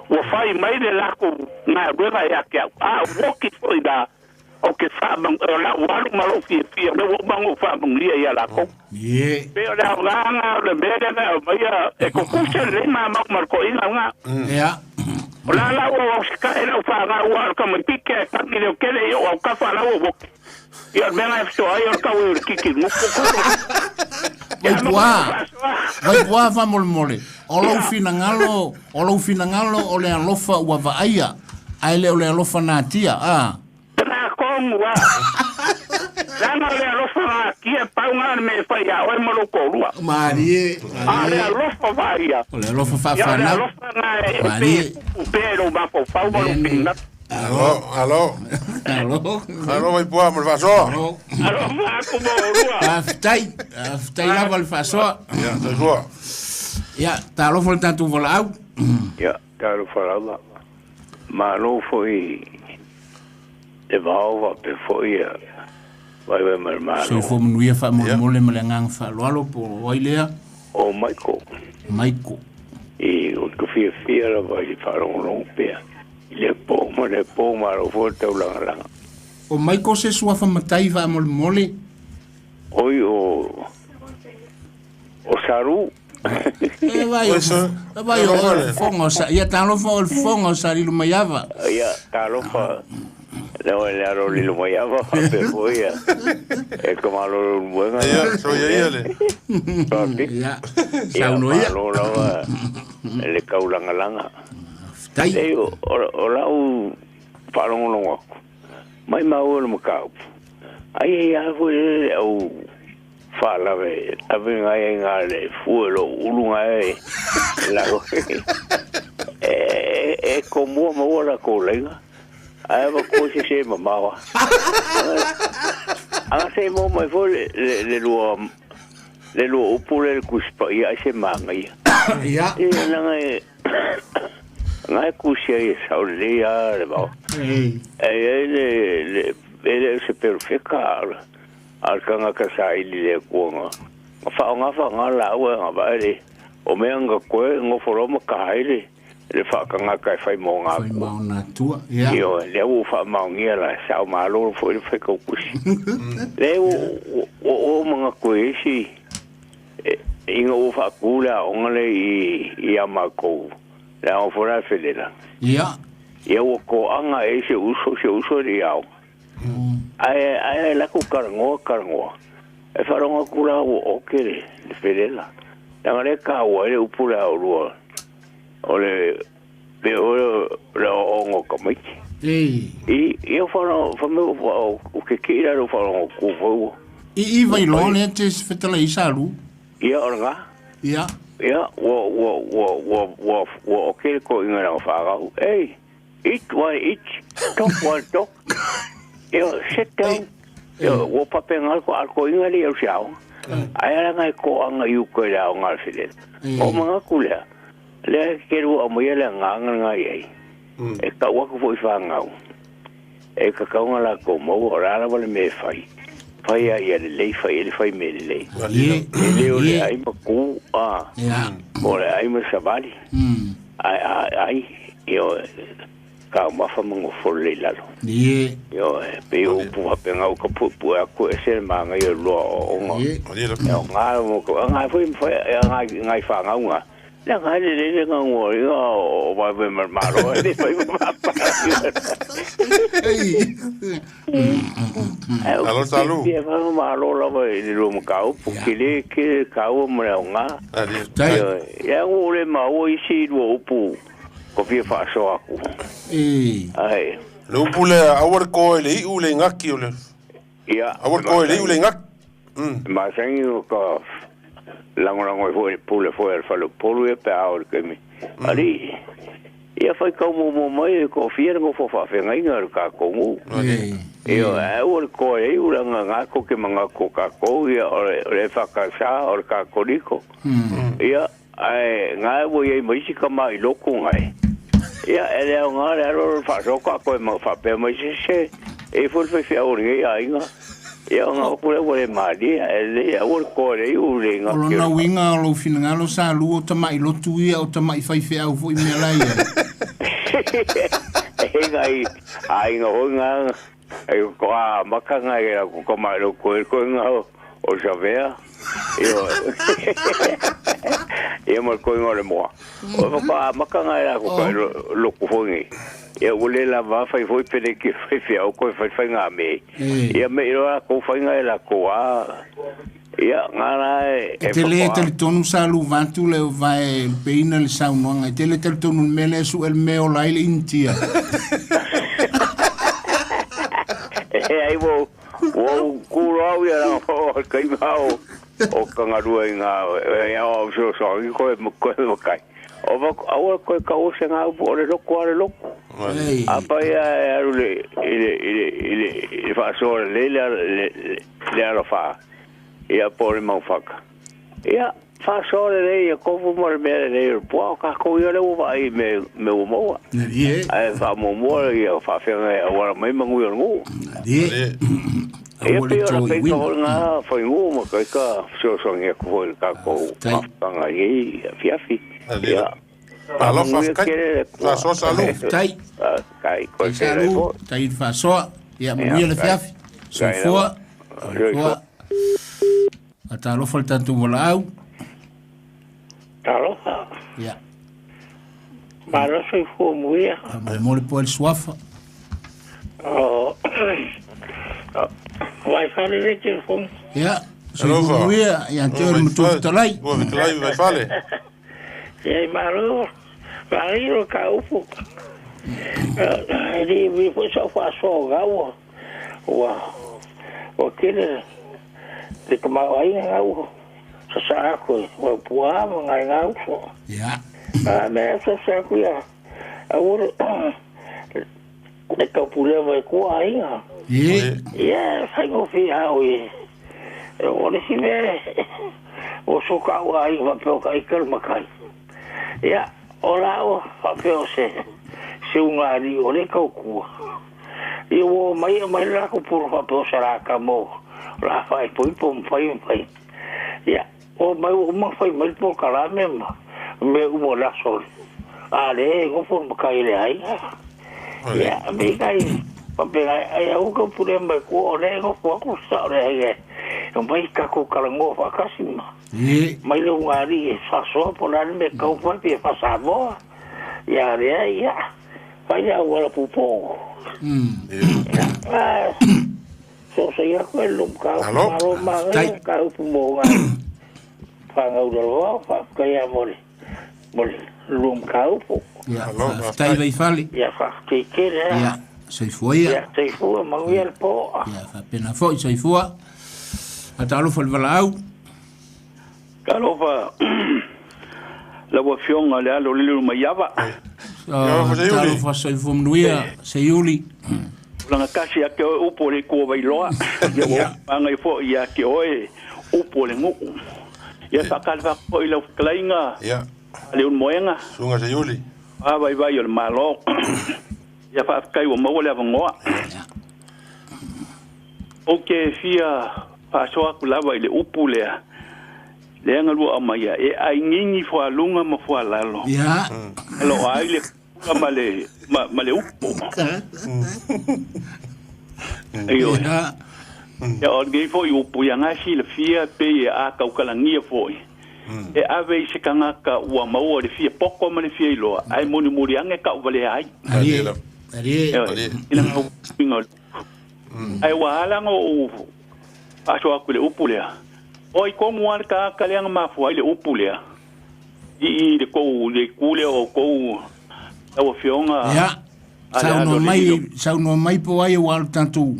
Ua whai mai le lako ngā ruega ia ke au. A woki foi la o ke whaamang, o la walu malo fia fia. Le ua mango whaamangia ia lako. Ie. Pe o le au ngā ngā o le mea lea ngā o mai a e kukuse le mā mau marko inga ngā. Ia. O la la ua au sika e lau wha ngā ua o ka mai pike e tangi leo kele i o au kawha lau o woki. Ia o le mea ngā e whito ai o le kau e o le kiki nguku kuru. Vai pua. Vai pua fa mole mole. O lou finangalo, o lou finangalo o le alofa ua vaaia. Ai le o le alofa nā tia. Ah. Tēnā kongu a. Langa o le alofa ngā kia pau ngā me whai a oe malo kōrua. Marie. A le alofa vaia. O le alofa Ia o le whaawhanau. alofa ngā e Marie. pe pupu pe ro mafo whau malo pina. Alo, alo. Alo. Alo, vai pua, mo le faasoa. Alo. Alofa aku mo rua. Aftai. Aftai lava le faasoa. Ia, taisua. Ia, talofa le tatou valaau. Ia, talofa lava. Malo foʻi le vao faapea foʻi ia Vai vai ma le Malo. Soifua manuia faamolemole ma le agaga faaaloalo po o ai lea. O Maiko. Maiko. I o te fiafia lava i le faalogologo pea i le po ma le po malo foi le taulagalaga. O Maiko se suafa matai faamolemole. Oi o o Saru. E vai o vai o fofoga o sa ia talofa o le fofoga o Salilumaiava. Ia talofa le o le aro Lilumaiava faapea foi ia e ka malo le muega. Ia so ia ia le. Ia Ia saunoa ia. malo lava le kaulagalaga. Tai. E o lau faalogologo aku mai maua le mataupu. Ai ai a foi le au faalave ave ngai ai ngā le fue lo ulu ngai la e ko mua maua la ko lenga. Ai va ko se se mamawa. Anga se mo mai foi le lua le lua upu le kuspa ia ai se manga ia. Ia. E nanga e ngai kusia i sau le ia le vao. E. E le le le se perfeka al kanga ka sa ili le kuanga. Nga wha nga wha nga la ua nga va le o mea nga koe ngo foroma ka haere le whaakanga kai whai mō ngā Whai kua. mao nā tua. Ia. Io, le ua wha maungia la sao malo fo le whai kaukusi. Le o o mga koe isi inga o wha kula onga le i a mākou. Le ao fora felela. Ia. Ia ua ko anga e se uso le ao. Ai ai la ku karangoa karangoa. E wharonga kura o oke le felela. Tanga le ka ua le upura o rua. O le le o le o ongo ka maiki. E. I ia whara whameo o ke ki raro wharonga ku whaua. I vai loa le te fetala i Salu. Ia o ngā. Ia. Ia ua ua ua ua ua ua o ke ko inga ranga whaarau. Ei, eat one eat, talk one talk. Ia sit down. Ia ua pape ngā ko alko inga le au siao. Ai ara ngai ko anga iu koe le ao ngā while. O mga kulea. Lea ke rua o moia lea ngā ngā ngai ei. E ka uaku fo i whangau. E ka kaunga la ko mau o rara wale me whai. Whai a ia le lei, whai ele whai me le lei. Ie. E leo le Ie. ai ma ku, a, Ia. o le ai ma savali. Ai, ai, ai, io, ka mafa mango fole le lalo. Ie. Io, pe o pu hape ngau ka pu pu aku e se manga ia loa o onga. Ie. E o ngā mo ko ngā foi foi e ngā ngā whangau ngā. Le ngā le le le ngā ngō i ngā o vai vai mar maro e le vai ma pa. Ei. Alo, Salu. Ia whanau malo lava i le lua makau, pu ki le ki kau mo le o ngā. Tai. Ia ngō le maua isi i lua upu ko fia whaaso aku. E. Ai. Le upu le aua le koe le iu le ngaki o le Ia. aua le koe le iu le ngaki. Masangi o ka langolango i foi pule foi al falo polu e pe ao le kemi. Ali, ia whai kau mo mo mai e ko fia ngo fo wha whenga inga ka kongu. E. Ia, e ua le koe e ula ngā ngā ko ke mga ko ka kou, ia o le whakasa o le ka koriko. Ia, ai, ngā e wo iei maisi ka mai loko ngai. Ia, e leo ngā le aro le whasoka koe mga whapea mai se se, e fo le whai o le ia inga. Ia ngā kule ua le maali, e le ia ua le koe le iu le O ngā lona uiga o lou finagalo Salu o tama'i lotu ia o tama'i faifeau foi mea lai ai. E ngai, ai ngā hoi ngā, e ko a maka ngai e ko ko mai lo koe koe ngā o Xavea. Io, ia mo koe ngā le moa. O ko a maka ngai la ko koe lo ku foi ngai. Ia ua le la va fai foi pele ki fai fia o koe fai fai ngā me. E. Ia me iro a ko fai ngai la ko a. Ia ngā la e E te le talitonu Salu vatu le o vae peina le saunoaga. E te le talitonu le mea lea su e le mea o lai le Initia. E ai wo wo kuro au ia la o kai mau o kangarua i ngā e au so so i koe mo koe mo kai. O va au koe ka o se ngā o le loko a le loko. Ei. Apa ia e aru le i le i le i le i whaasoa le le le le alo wha. Ia po le mau whaka. Ia Faasoa lelei e kofu ma le mea lelei o le puao kākou ia lea ua vaai i mea ua maua. Ae faamuamua ia faafeagai e auala mai manuia o le nuu. Ia pei o le kaika foi lena faiguu ma kaika fesoasoani atu foi i le tatou mafutaga i nei afiafi. Ia Malo faamanuia faafetai. tele le Atua. Faasoa Salu. Faafetai. Faafetai, koe Tai tele ai Salu, foi. tai le faasoa. Ia Ia, manuia le faafetai. afiafi. Faafetai Soifua. lava. Soifua. Soifua. Faatalofa le tatou valaau. Talofa. Ia. Malo soifua muia. Faamolemole po ai le suafa. O Vaifale le telefoni. Ia, soifua Alofa. manuia ia te oe le matua fetalai. Ua fetalai Vaifale. Ia malo. Mari o ka upu. E le vi foi sa faasoa gau. Ua ua kele le tamaoaiga gau. Sa sa aku ua pua ma ngai gau so. Ia. A me sa sa aku ia. A ua le kaupulea mai kua aiga. Ie. Ia, faigofie au i. O le si mea, o so kau ai faapea o ka ika le makai. Ia, o la o faapea o se, se ugali o le kaukua. Ia ua mai mai la ku pulu faapea o se la ka mo. La fai pui po mfai mfai. Ia, o mai o uma fai mai po kalame ma. Me umo la sol. A le, ngofo makai le ai. Ia, me kai papera ai au ka pule mai ku o le ngofo aku sa o le ai. O mai ka ku kalango fa kasima. Ie. Mai le ungari e fasoa po la me kau fa pe fa Samoa. Ia le ia. Fai ia wala pupo. Ah. So sa ia ko lum ka Alo. malo ma Tai. ka upu mo nga. Fa ngau lo fa ka ia mole. Mole lum ka upu. Ia, Alo, faafetai Vaifale. Ia fa te kere. Ia, soifua ia. Ia te fua manuia le po. Ia, faapena foi soifua. Faatalofa le valaau. Talofa lau afioga le alo lele maiava. Ia, Seiuli. Talofa soifua manuia, Seiuli. Tulaga kasi ia te oe upu o le kua vailoa. Ia ua magai fo'i ia te oe upu o le gu'u. Ia fa'akalefa fo'i lau fetalaiga Ia. le ulumoega Suga Seiuli. vaivai o le mālō. Ia fa'afetai ua maua le avagoa. Ou ke fia fa'asoa aku lava i le upu lea. Lea galua aumaia e aigigi fualuga ma fualalo. Ia. Lo ai le kula ma le ma le upu. Io. Ia. Ia o nei foi upu ia ngasi le fia pe e a kaukalagia foi. E ave i se kangaka ua maua le fia poko ma le fia iloa. Ai moni muri ange ka uvale ai. Arie. Lava. Arie. Ioe. Ina ngau pinga. Ai ua ala ngo u aso aku le upu lea. Oi komu ala ka ka lea mafu ai le upu lea. I le kou le kule o kou lau afioga. Ia. Ale Saunoa alo le mai, lilo. saunoa mai po ai ua o le tatou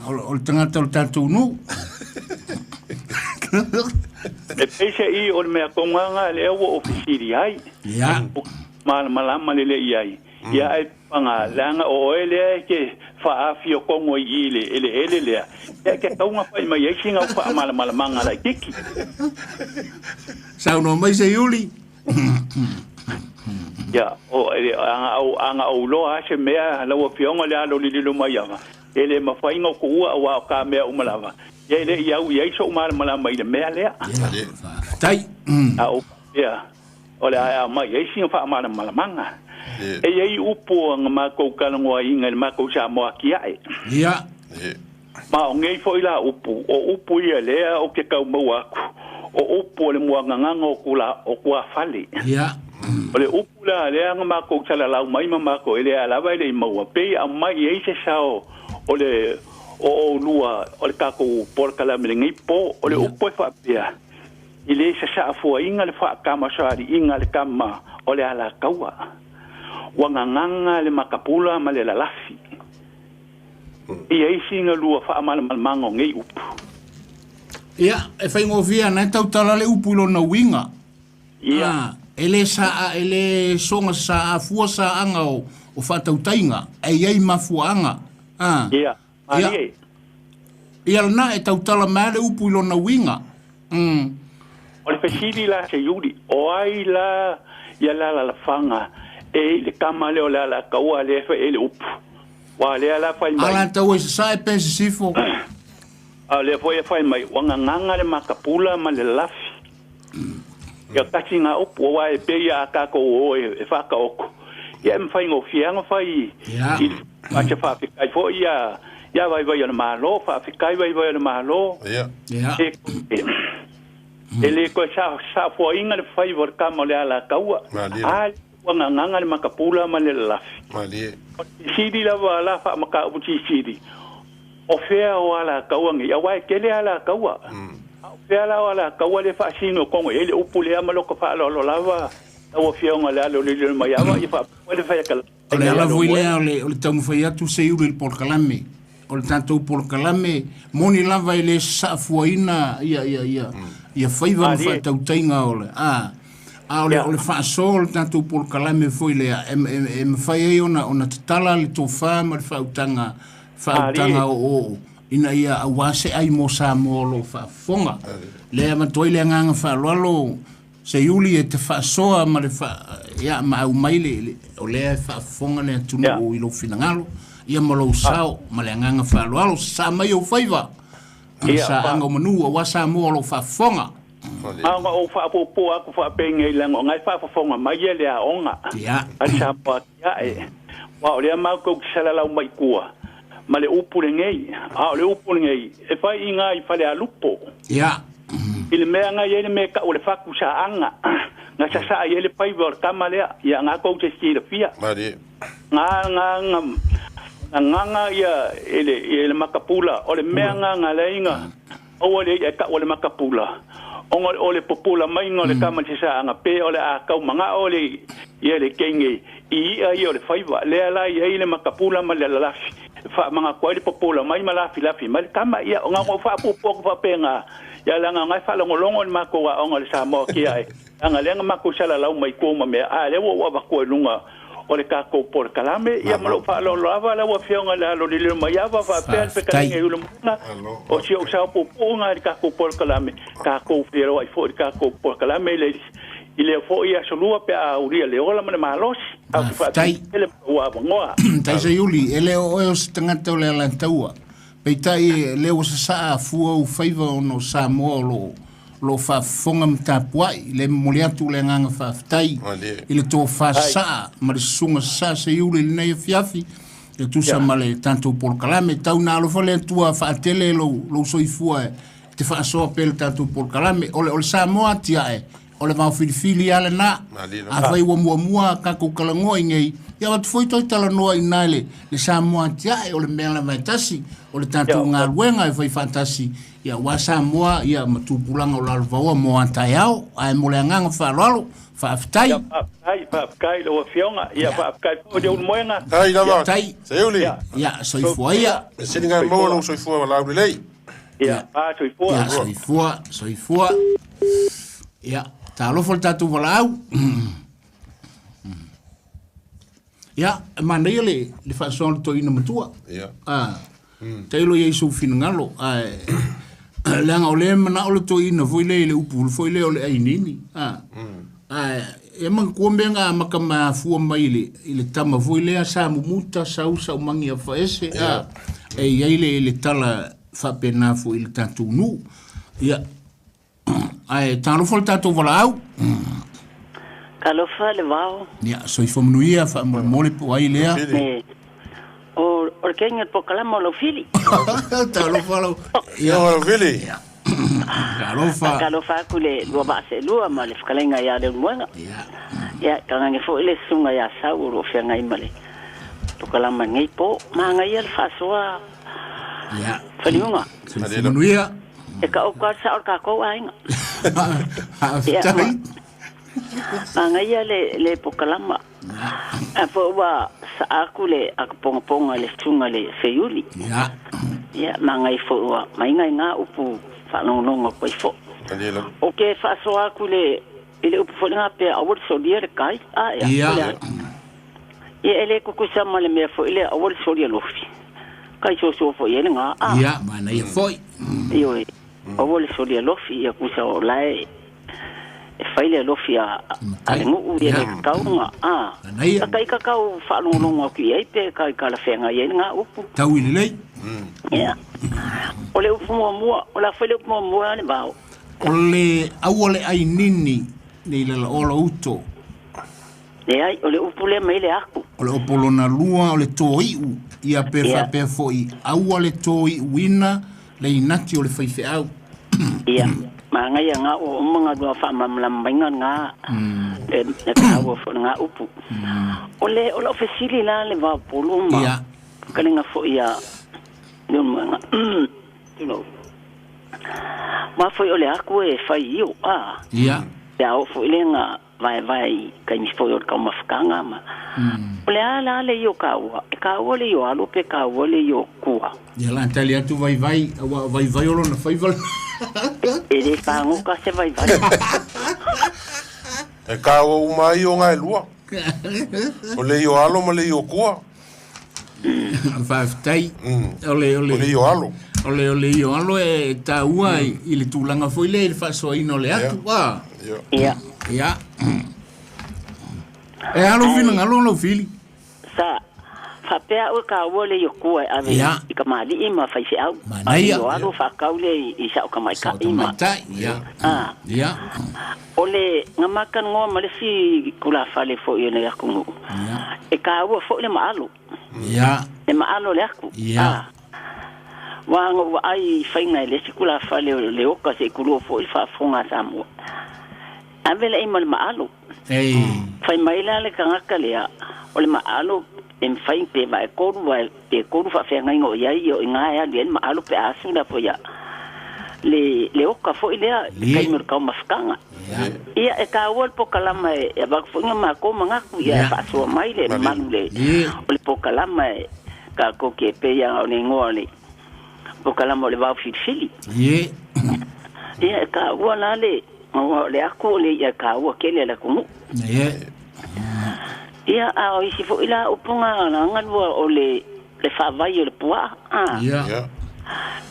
o le tagata o le tatou nuu. E peisa i o le mea konganga le ua ofisiri ai. Ia. Malamalama le le i ai. Ia ai panga langa o oe lea e ke faafi o kongo i i le ele ele lea. Ia ke taunga fai mai ai singa o faamalamalamaga la kiki. Saunoa mai Seiuli. Ia o ele anga au anga au loa se mea lau afioga le alo lililo mai ava. Ele mawhainga o kuua o wao ka mea umalava. Ia ele i au i ai so umalamalama i le mea lea. Ia. Faafetai. A o ia o le ae a mai ai singa faamalamalamaga. Ie. E iai upu nga mākou kalagoa iga i le mākou Samoa akia'e. Ia. Ie. Ma o nei fo'i la upu, o upu ia lea o ke kaumaua aku. O upu o le muagagaga o kula o kuafale. Ia. O le upu la lea nga mākou salalau mai ma mākou e lea lava e le i maua. Pei au mai ai se sao o le o o lua o le kākou polokalame lenei po o le upu e faapea. I le sasa'afua'iga le fa'akamasoali'iga le kama o le alakaua. Ua gagaga le makapula ma le lalafi. Ia isi nga lua fa'amalamalamaga o nei upu. Ia, e faigofie ana e tautala le upu i lona uiga. Ia. Ah, e le saa e le soga saafua saaga o faatautaiga e iai mafuaaga. Ah. Ia. Ia. Malie. Ia lena e tautala mai le upu i lona uiga. O le fesili la se iuli, o ai la ia la la lafanga e le kama le o le Alataua le fa e le upu. Wa le ala fai mai. Alataua i sasae pe sisifo. A le foi e fai mai, ua gagaga le makapula ma le lafi. Ia tasi ngā upu, wa e pe ia a kākou o e whakaoko. Ia e mwhai ngō fianga whai i a te whawhikai fo ia ia vai vai o le malo, whawhikai vai vai o le malo. Ia. E le koe sa fuainga le whai o le kama o le Alataua. A ua gagaga le makapula ma le lafi. Malie. Sili lava la wha maka upu sili. O fea o Alataua ngi, awa e kele Alataua. O fea la o Alataua le whaasino kongo, e le upu le ama loko wha alo lava, ua fionga le alo le mai awa, i wha le whaia kala. O le ala voi lea o le taumafai atu se iulu i le polokalame. O le tatou polokalame, moni lava e le saafuaina ia faiva ma faatautaiga o le a o le faasoa o le tatou polokalame foi lea e mafai ai ona tatala le tofā ma le faautaga o ina ia auā se ai mo Samoa o loo faafofoga. Lea matuai le agaga faaaloalo se iuli e te faasoa ma le ia ma aumai le o lea e faafofoga le atunuu i lou finagalo ia ma lou sao ma le agaga faaaloalo sa mai ou faiva sa anga o manu auā Samoa o loo faafofoga. Aonga o whaapopo aku whaapenge i lango ngai whaafofonga mai e le aonga. A Samoa kia e. Wa o lea mau kou ki salalau mai kua. Ma le upu le ngei. A o le upu le ngei. E whai i ngā i whale alupo. I le mea ngai e le mea ka o le whaku sa anga. Ngā sa sa i ele paiwa o le kama lea. Ia ngā kou te sila fia. Ngā ngā ngā ia e le makapula. O le mea ngā ngā leinga. O le e ka o le makapula. Onga o le popula mai ngā le kama te sa anga pe o le a kau manga o le ia le kenge i ia ia o le whaiwa. Lea la ia i le makapula ma le lalafi. Wha manga kua le popola mai ma lafi lafi mai le kama ia o ngā ngō whaapopo whapenga. Ia la ngā ngai whalongolongo ni mako wa onga le Samoa kia e. Anga lenga mako sala lau mai kua mea. A le ua wakua lunga o le kākou po le kalame. Ia malo whaalolo awa la ua fionga le alo lilo mai awa whaapea le pekalinga i ulu muna. O si o sao popo ngā le kākou po le kalame. Kākou whiero ai fo le kākou po le kalame. I le fo ia solua pe a uria le ola ma le malosi. Au ki whaapea le ua awangoa. Tai se iuli, e leo oe o se tangata o le Alataua. Peitai e leo sa saa fua u faiva ono Samoa o lo faafofoga ma tapuai le momoli atu le agaga faafetai i le tofasasaa ma le susuga sasaa se iuli i lenei afiafi e tusa ma le tatou polokalame tau na alofa le Atua faatele lou soifua e te faasoa pea le tatou polokalame o le Samoa atiae o le vaofilifili a lenā afai ua muamua kakou kalagoa i nei ia atu foi toi talanoa i na le Samoa atiae o le mea lava e tasi o le tatou galuega e fai faatasi ia ua Samoa ia ma tupulaga o lalovaoa mo a taeao ae mo le agaga faaaloalo faafetai. Faafetai lau afioga ia faafetai foi le ulumoega. Tai lava. Seiuli. Ia soifua ia. E siliga maua lou soifua ma laulelei. Ia soifua. Ia soifua soifua. Ia talofa le tatou valaau. Ia manaia le faasoa le toeaina matua. Ia. Tailo ia i sou finagalo ae leaga o lea manao le toeaina foi lea i le upu foi lea o le ainini. Ae e manatua mea ga amata mafua mai i le tama foi lea sa mumuta sau saumagi a faese. E iai le tala faapena foi i le tatou nuu. Ia ae talofa le tatou valaau. Talofa le vao. Ia soifua manuia faamolemole po ai lea. O le keiga le pokalama o lau fili. Talofa lau. Ia lau fili. Talofa. Talofa aku le lua vaaseelua ma le fekalaiga iā le ulumoega. Ia tagage foʻi le susuga iā sau o loo feagai ma le pokalama lenei po. Magaia le faasoa faliuga. Soifua manuia. E kaʻoku a le saʻo le kakou aiga. Faafetai. Magaia le pokalama. A foʻi ua saʻa aku le akapogapoga le susuga le Seiuli. Ia magai foʻi ua maiga i gā upu faalogologo koe foʻi. O ke faasoa aku le i le upu foʻi lega pea aua le solia le kai a ia. Ia e lē kukusa ma le mea foʻi lea aua le solia lofi. Kai soasoa foʻi ai legā a. Ia manaia foʻi. Ioe aua le solia lofi ia kusa o lae e fai le alofi a le nuu ia le kaunga a ka ka kau whaalongolongo aku i ai pe ka ka la whenga i ai ngā upu tau i lelei ia o le upu muamua o la fai le upu muamua le vao o le aua le ai nini nei lala ola uto le ai o le upu le mai le aku o le opolona lua o le toiu ia pe faapea fo'i aua le toiuina le inati o le faifeau ia mangai nga o umanga lua whaamamlammainga ngā e kāua fo ngā upu. O le o lau fesili la le vā polo ma kalinga fo ia leon you know ma foi o le aku e fai io a ia pe au fo ile ngā vai vai kai mi foi o ka mafkanga ma o le ala le io kāua e kāua le io alo pe kāua le io kua ia la tali atu vai vai vai vai o lona fai vala e le whangoka se vai vai. E kāua umai o ngai lua. O le io alo ma le io kua. Whawhitai. O le io alo. O le io alo e tāua i le tūlanga foi le i le whaasoaina o le atu. Ia. Ia. E alo whina ngalo lau fili. Sa. Whapea o ka ua le io kua e ave i ka maali i ma whaise au. Manaia. A alo whakau le i sao ka maika i ma. Ia. Ia. O le ngamakan ngoa ma le si kula whale fo i le aku ngu. Ia. E ka ua fo le maalo. Ia. E maalo le aku. Ia. Wa ngo wa ai whainga le si kula whale le oka se kulua fo i whaafonga Samoa. Ave le i ma le maalo. Ei. Whai maila le kangaka lea. O le maalo e mwhai pe vai koru vai pe koru whawhenga ingo ia i o inga ea le ma alo pe asu la po ia le oka fo ilea kai mo ka mafkanga ia e ka ua le pokalama e bak fo inga ma ko mangaku ia whaasua mai le malu le o le pokalama e ka ko ke pe ia o le ngoa le pokalama o le vau filifili ia e ka ua la le o le aku le ia ka ua kele la kungu ia a o isi fo ila upunga nga lua o le whaawai o le pua. Ia.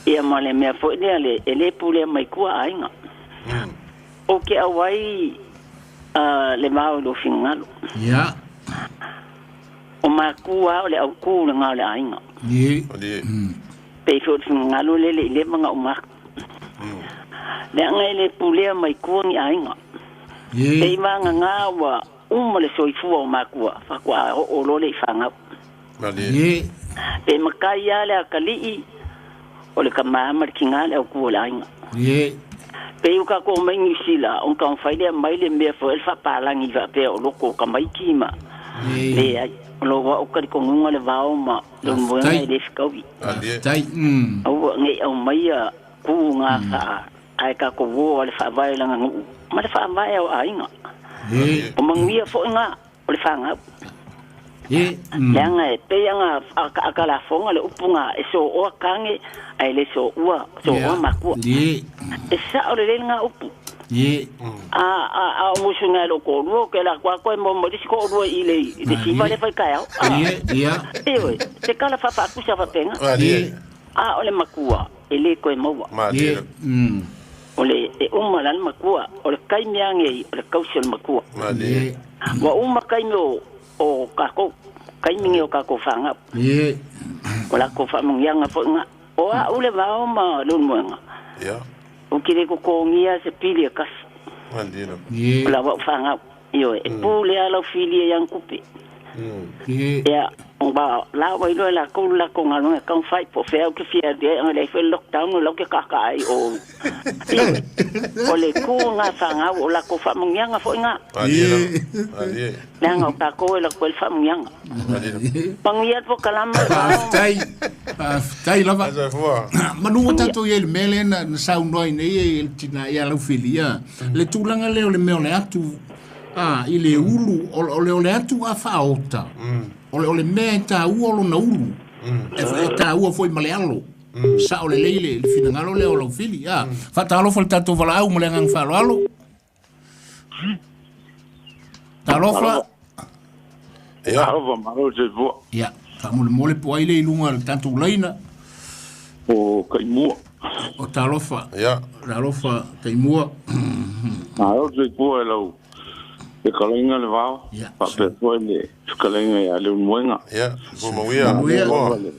Ia ma le mea fo lea le ele pule mai kua ainga. O ke awai le mau lo fingalo. Ia. O makua o le au ku le ngā le ainga. Ia. Pe fo fingalo le le le manga o maku. Le anga ele pule mai kua ni ainga. Ia. Te imanga ngā wa uma le soifua o makua, whakua o lole i whangau. Ye. Pe makai a le akalii, o le kamama le kinga le au kua le ainga. Ye. Pe uka ko mai New Zealand, on ka whaile mai le mea fo el whapalangi whapea o loko o kamaiki ma. Le ai, o lo wa o karikongunga le vao ma, lo mwenga i le whikawi. Tai. Aua ngei au mai a ku ngā whaa, ai ka ko wō le whaavae langa nguu. Ma le whaavae au ainga. O manguia fo ngā o le whangau. Leanga e pe anga akala fonga le upunga e so oa kange ai le so ua so oa makua. E sa o le le ngā upu. A o musu ngā lo ko ke la kwa koe mo mo disi ko rua i le i te siva le whai kai au. Ewe, te kala whapa akusa whapenga. A o le makua e le koe maua. O le e uma lan makua o le kai miange o le kausi o le makua. Wa uma kai meo o kako kai minge o kako whanga. O la ko whamungianga fo nga. O a ule vao ma lun muenga. O kire ko kongia se pili e kasi. O la wa whanga. Io e pule ala fili e yang kupe. Ia ba la wa ilo la ko la ko ngalo ka fai po fe ke fia de ang le fe lockdown lo ke ka ka ai o o le ku nga fa nga o la ko fa mungyanga fo nga la nga ka ko la ko fa mungyanga pangiat po kalama tai tai lava manu tato ye mele na sa unoi nei e tina ia la filia le tulanga le o le meo le atu a i le ulu o le o le atu a faota o le mea ta ua lo na ulu e ta ua foi ma le alo sa o le leile le finangalo le o lau fili a faatalofa le tatou valaau ma le agaga faaaloalo talofa ia faamolemole po ai le i luga le tatou laina o kaimua o talofa talofa kaimua. Malo le soifua i lau fetalaiga le Vao, faapea foi le fetalaiga ia Leulumoega. Ia, soifua manuia.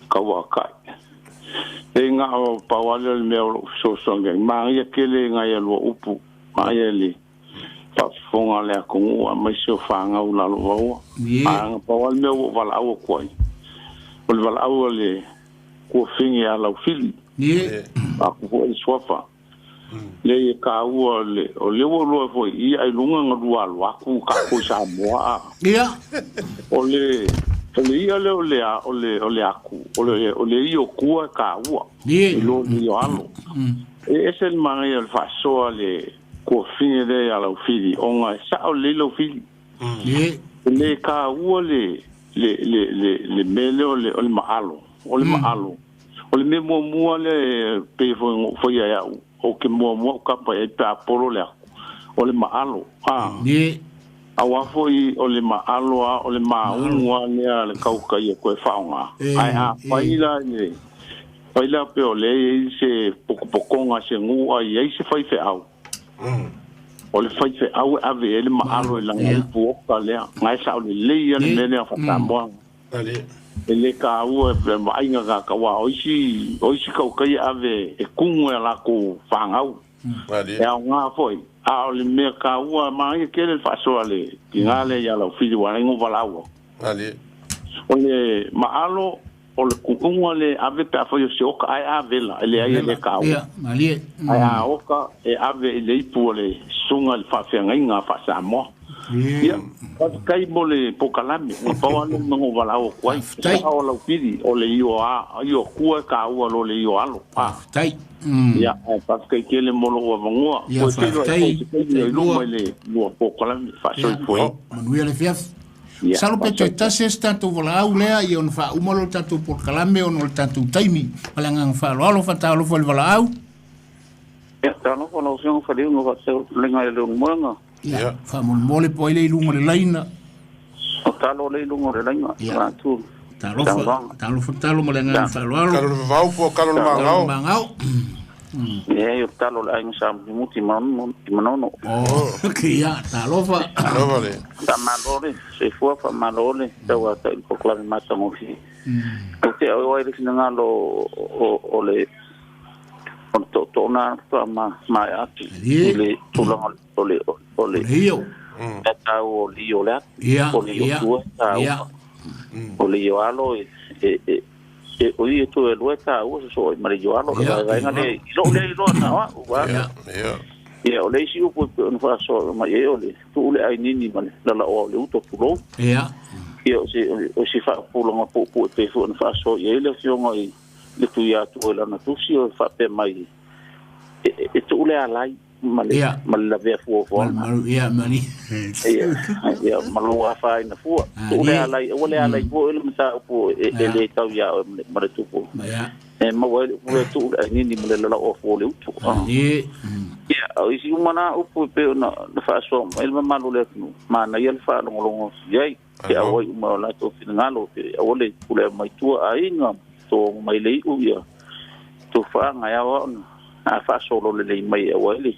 Kauakai. E ngā o pawale o le mea o lou fesoasoani ai. Magia tele ngai a lua upu, magia le faafofoga le atunuu aemaise o fagau lalo vaoa. A pawale mea ua valaau atu ai. O le valaau a le kuafigi a laufili. Aku foi le suafa. Le e kāua le, o le ua lua foi i ai lunga nga lua alu aku ka koi Samoa a. O le ia le o le o le aku, o le i o kua kāua. I lo le o alo. E ese le mangai o le faasoa le kuafine le a laufili, onga e sao le laufili. Le kāua le mele o le maalo, o le maalo. O le me mua le pe foi ai au, o ke mua kapa e pe apolo le aku. O le maalo. Aua foi o le maalo a, o le maungu a lea le kauka ia koe whaonga. Ai a paila le, paila pe o le i se pokopokonga se ngua i ei se whaiwhe au. O le whaiwhe au e ave e le maalo e langa upu oka lea. Ngai sa o le lei le mele a whatamoa. E le ka ua e maainga ka kawa o isi kauka ia ave e kungu e lako whangau. E au ngā foi. A o le mea ka ua maia kele le faasoa le ki ngā le ia lau fili wa lengo valaua. O le maalo o le kuunga le ave pe afai o se oka ai a vela e le ai le ka ua. Ai a oka e ave i le ipu o le sunga le faafeagaiga faasamoa. Ia, kai mo le pokalame, o pawa le mango valaua kuai. Sa o lau fili o le io a, io kua ka ua lo le io alo. Tai. Ia, faafetai tele mo lou avanoa. Ia, faafetai. I luma i le lua pokalame faasoifua. Manuia le fiafi. Salo pe toe tasi e se tatou valaau lea, ia ona faauma lo tatou pokalame ona o le tatou taimi. Ma le agaga faaaloalo, faatalofa i le valaau. Ia, talofa lau Afioga Faliuga faataulega i le Leulumoega. Ia, faamolemole po ai le iluga o le laina. O talo le iluga o le laina. Ia. Talofa, talofa talo ma le agaga faaaloalo. Talo le vavau po talo le magao. Ia, o talo le aiga sa muti manono. Ia, talofa. Talofa le. Faamalo le, soifua faamalo le, tau ata i le pokalame matagofie. O te au ai le finagalo o le o le tootooga faamaea atu i le tulaga o le o le io. Tau o le io le atu, o le io tua tau, o le io alo e o ia tu e lua tau se so ma le io alo le vaega le i lo le ilo na wa wa. Ia o le isi upu pe ona faasoa mai e o le tuu le ainini ma le lalaoa o le uto pulou. Ia. Ia o se faapulaga puupuu e pe foi ona faasoa i ai le afioga i le tui atu o lana tusi o faapea mai e tuu le alai ma le lavea fuafuaga. Ia, mali. Ia, ma lou afaina fua. Tuu le alai, aua le alai fua i le mataupu e le tau ia oe ma le tupu. E maua ai le upu e tuu le ainini ma le lalaoa fua o le utu. Ia, o isi uma nā upu e pe ona faasoa mai le mamalu o le atunuu. Manaia le faalogologo i ai. Te auai uma o latou finagalo, aua le pule mai tua aiga, to mai le iu ia. Tofaaga e aoa ona a faasolo lelei mai e aua ai le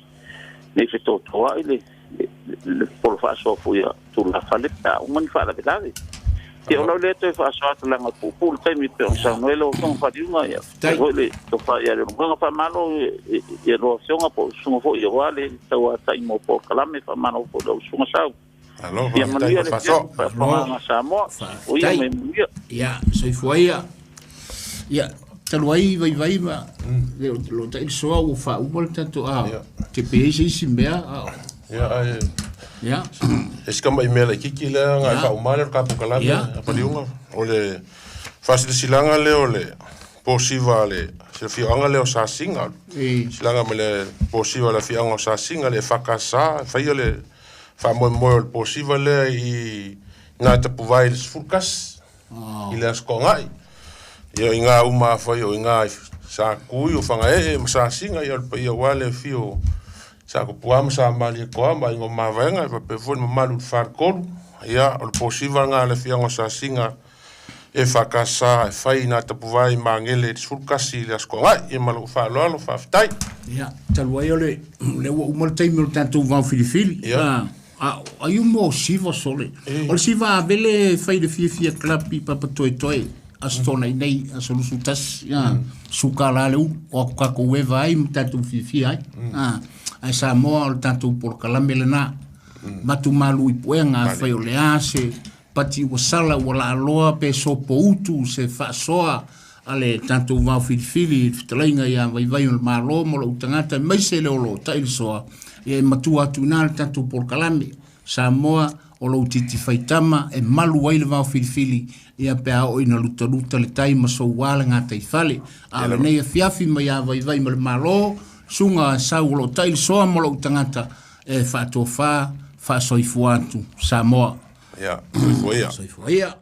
nei fetotoa'i le polo faasoa foi ia tulafale pe a uma ni faalavelave. Ia o lau lea toe faasoa atu laga puupuu le taimi pe ona saunoa ai lau Afioga Faliuga ia foi le tofa ia le Leulumoega faamalo ia lua afioga po o usuga foi auā le tauata'i mo polokalame faamalo foi lau usuga sau. Ia manuia le faafofoga Samoa. O ia mai manuia. Ia, soifua ia. Ia, talu ai vaivai ma le lo tai soa ua faauma le tatou a te pe ai se isi mea. Ia, ai. Ia. E se kama i mea laititi lea ngai faauma le kapokalame a Faliuga. O le faasilasilaga lea o le posiva le silafioaga lea o Sasiga. Silaga ma le posiva le afiaga o Sasiga le fakasa faia le faamoemoe o le posiva lea i nā tapuvai le 11 i le aso toagai. Ia i ngā uma afai o i ngā sa kui o whangae ma Sasiga ia o le paia ua le fio sa kopua ma sa malie koa ma ingo mavaenga e pape foi mamalu le wharekolu. Ia o le posiva ngā le fianga o Sasiga EFKS e fai ina tapuvai magele i le 11 i le Aso Toonai. Ia ma lou faaaloalo, faafetai. Ia, talu ai o le lea ua uma le taimi o le tatou vao filifili. Ia. A ai mo siva sole. O le siva avele fai le fiafia club i Papatoetoe aso Toonai nei, aso 21. Ia, suka la le ulu, o aku kākou eva ai ma tatou fiafia ai. Ae Samoa o le tatou polokalame lena. Matu malu i puega, afai o le a se pati ua sala ua laaloa pe sopoutu se faasoa a le tatou vao filifili i le fetalaiga ia Vaivai o le Malo ma lou tagata aemaise le o lo o tai le soa, ia e matua atu i ina le tatou polokalame. Samoa, o lou titi faitama e malu ai le vao filifili, ia pe a oo ina lutaluta le tai ma soua le gataifale. A o lenei afiafi mai ia Vaivai ma le Malo, susuga sau o lo o tai le soa ma lou tagata e faatofa, faasoifua atu Samoa. Ia, soifua ia. Soifua ia.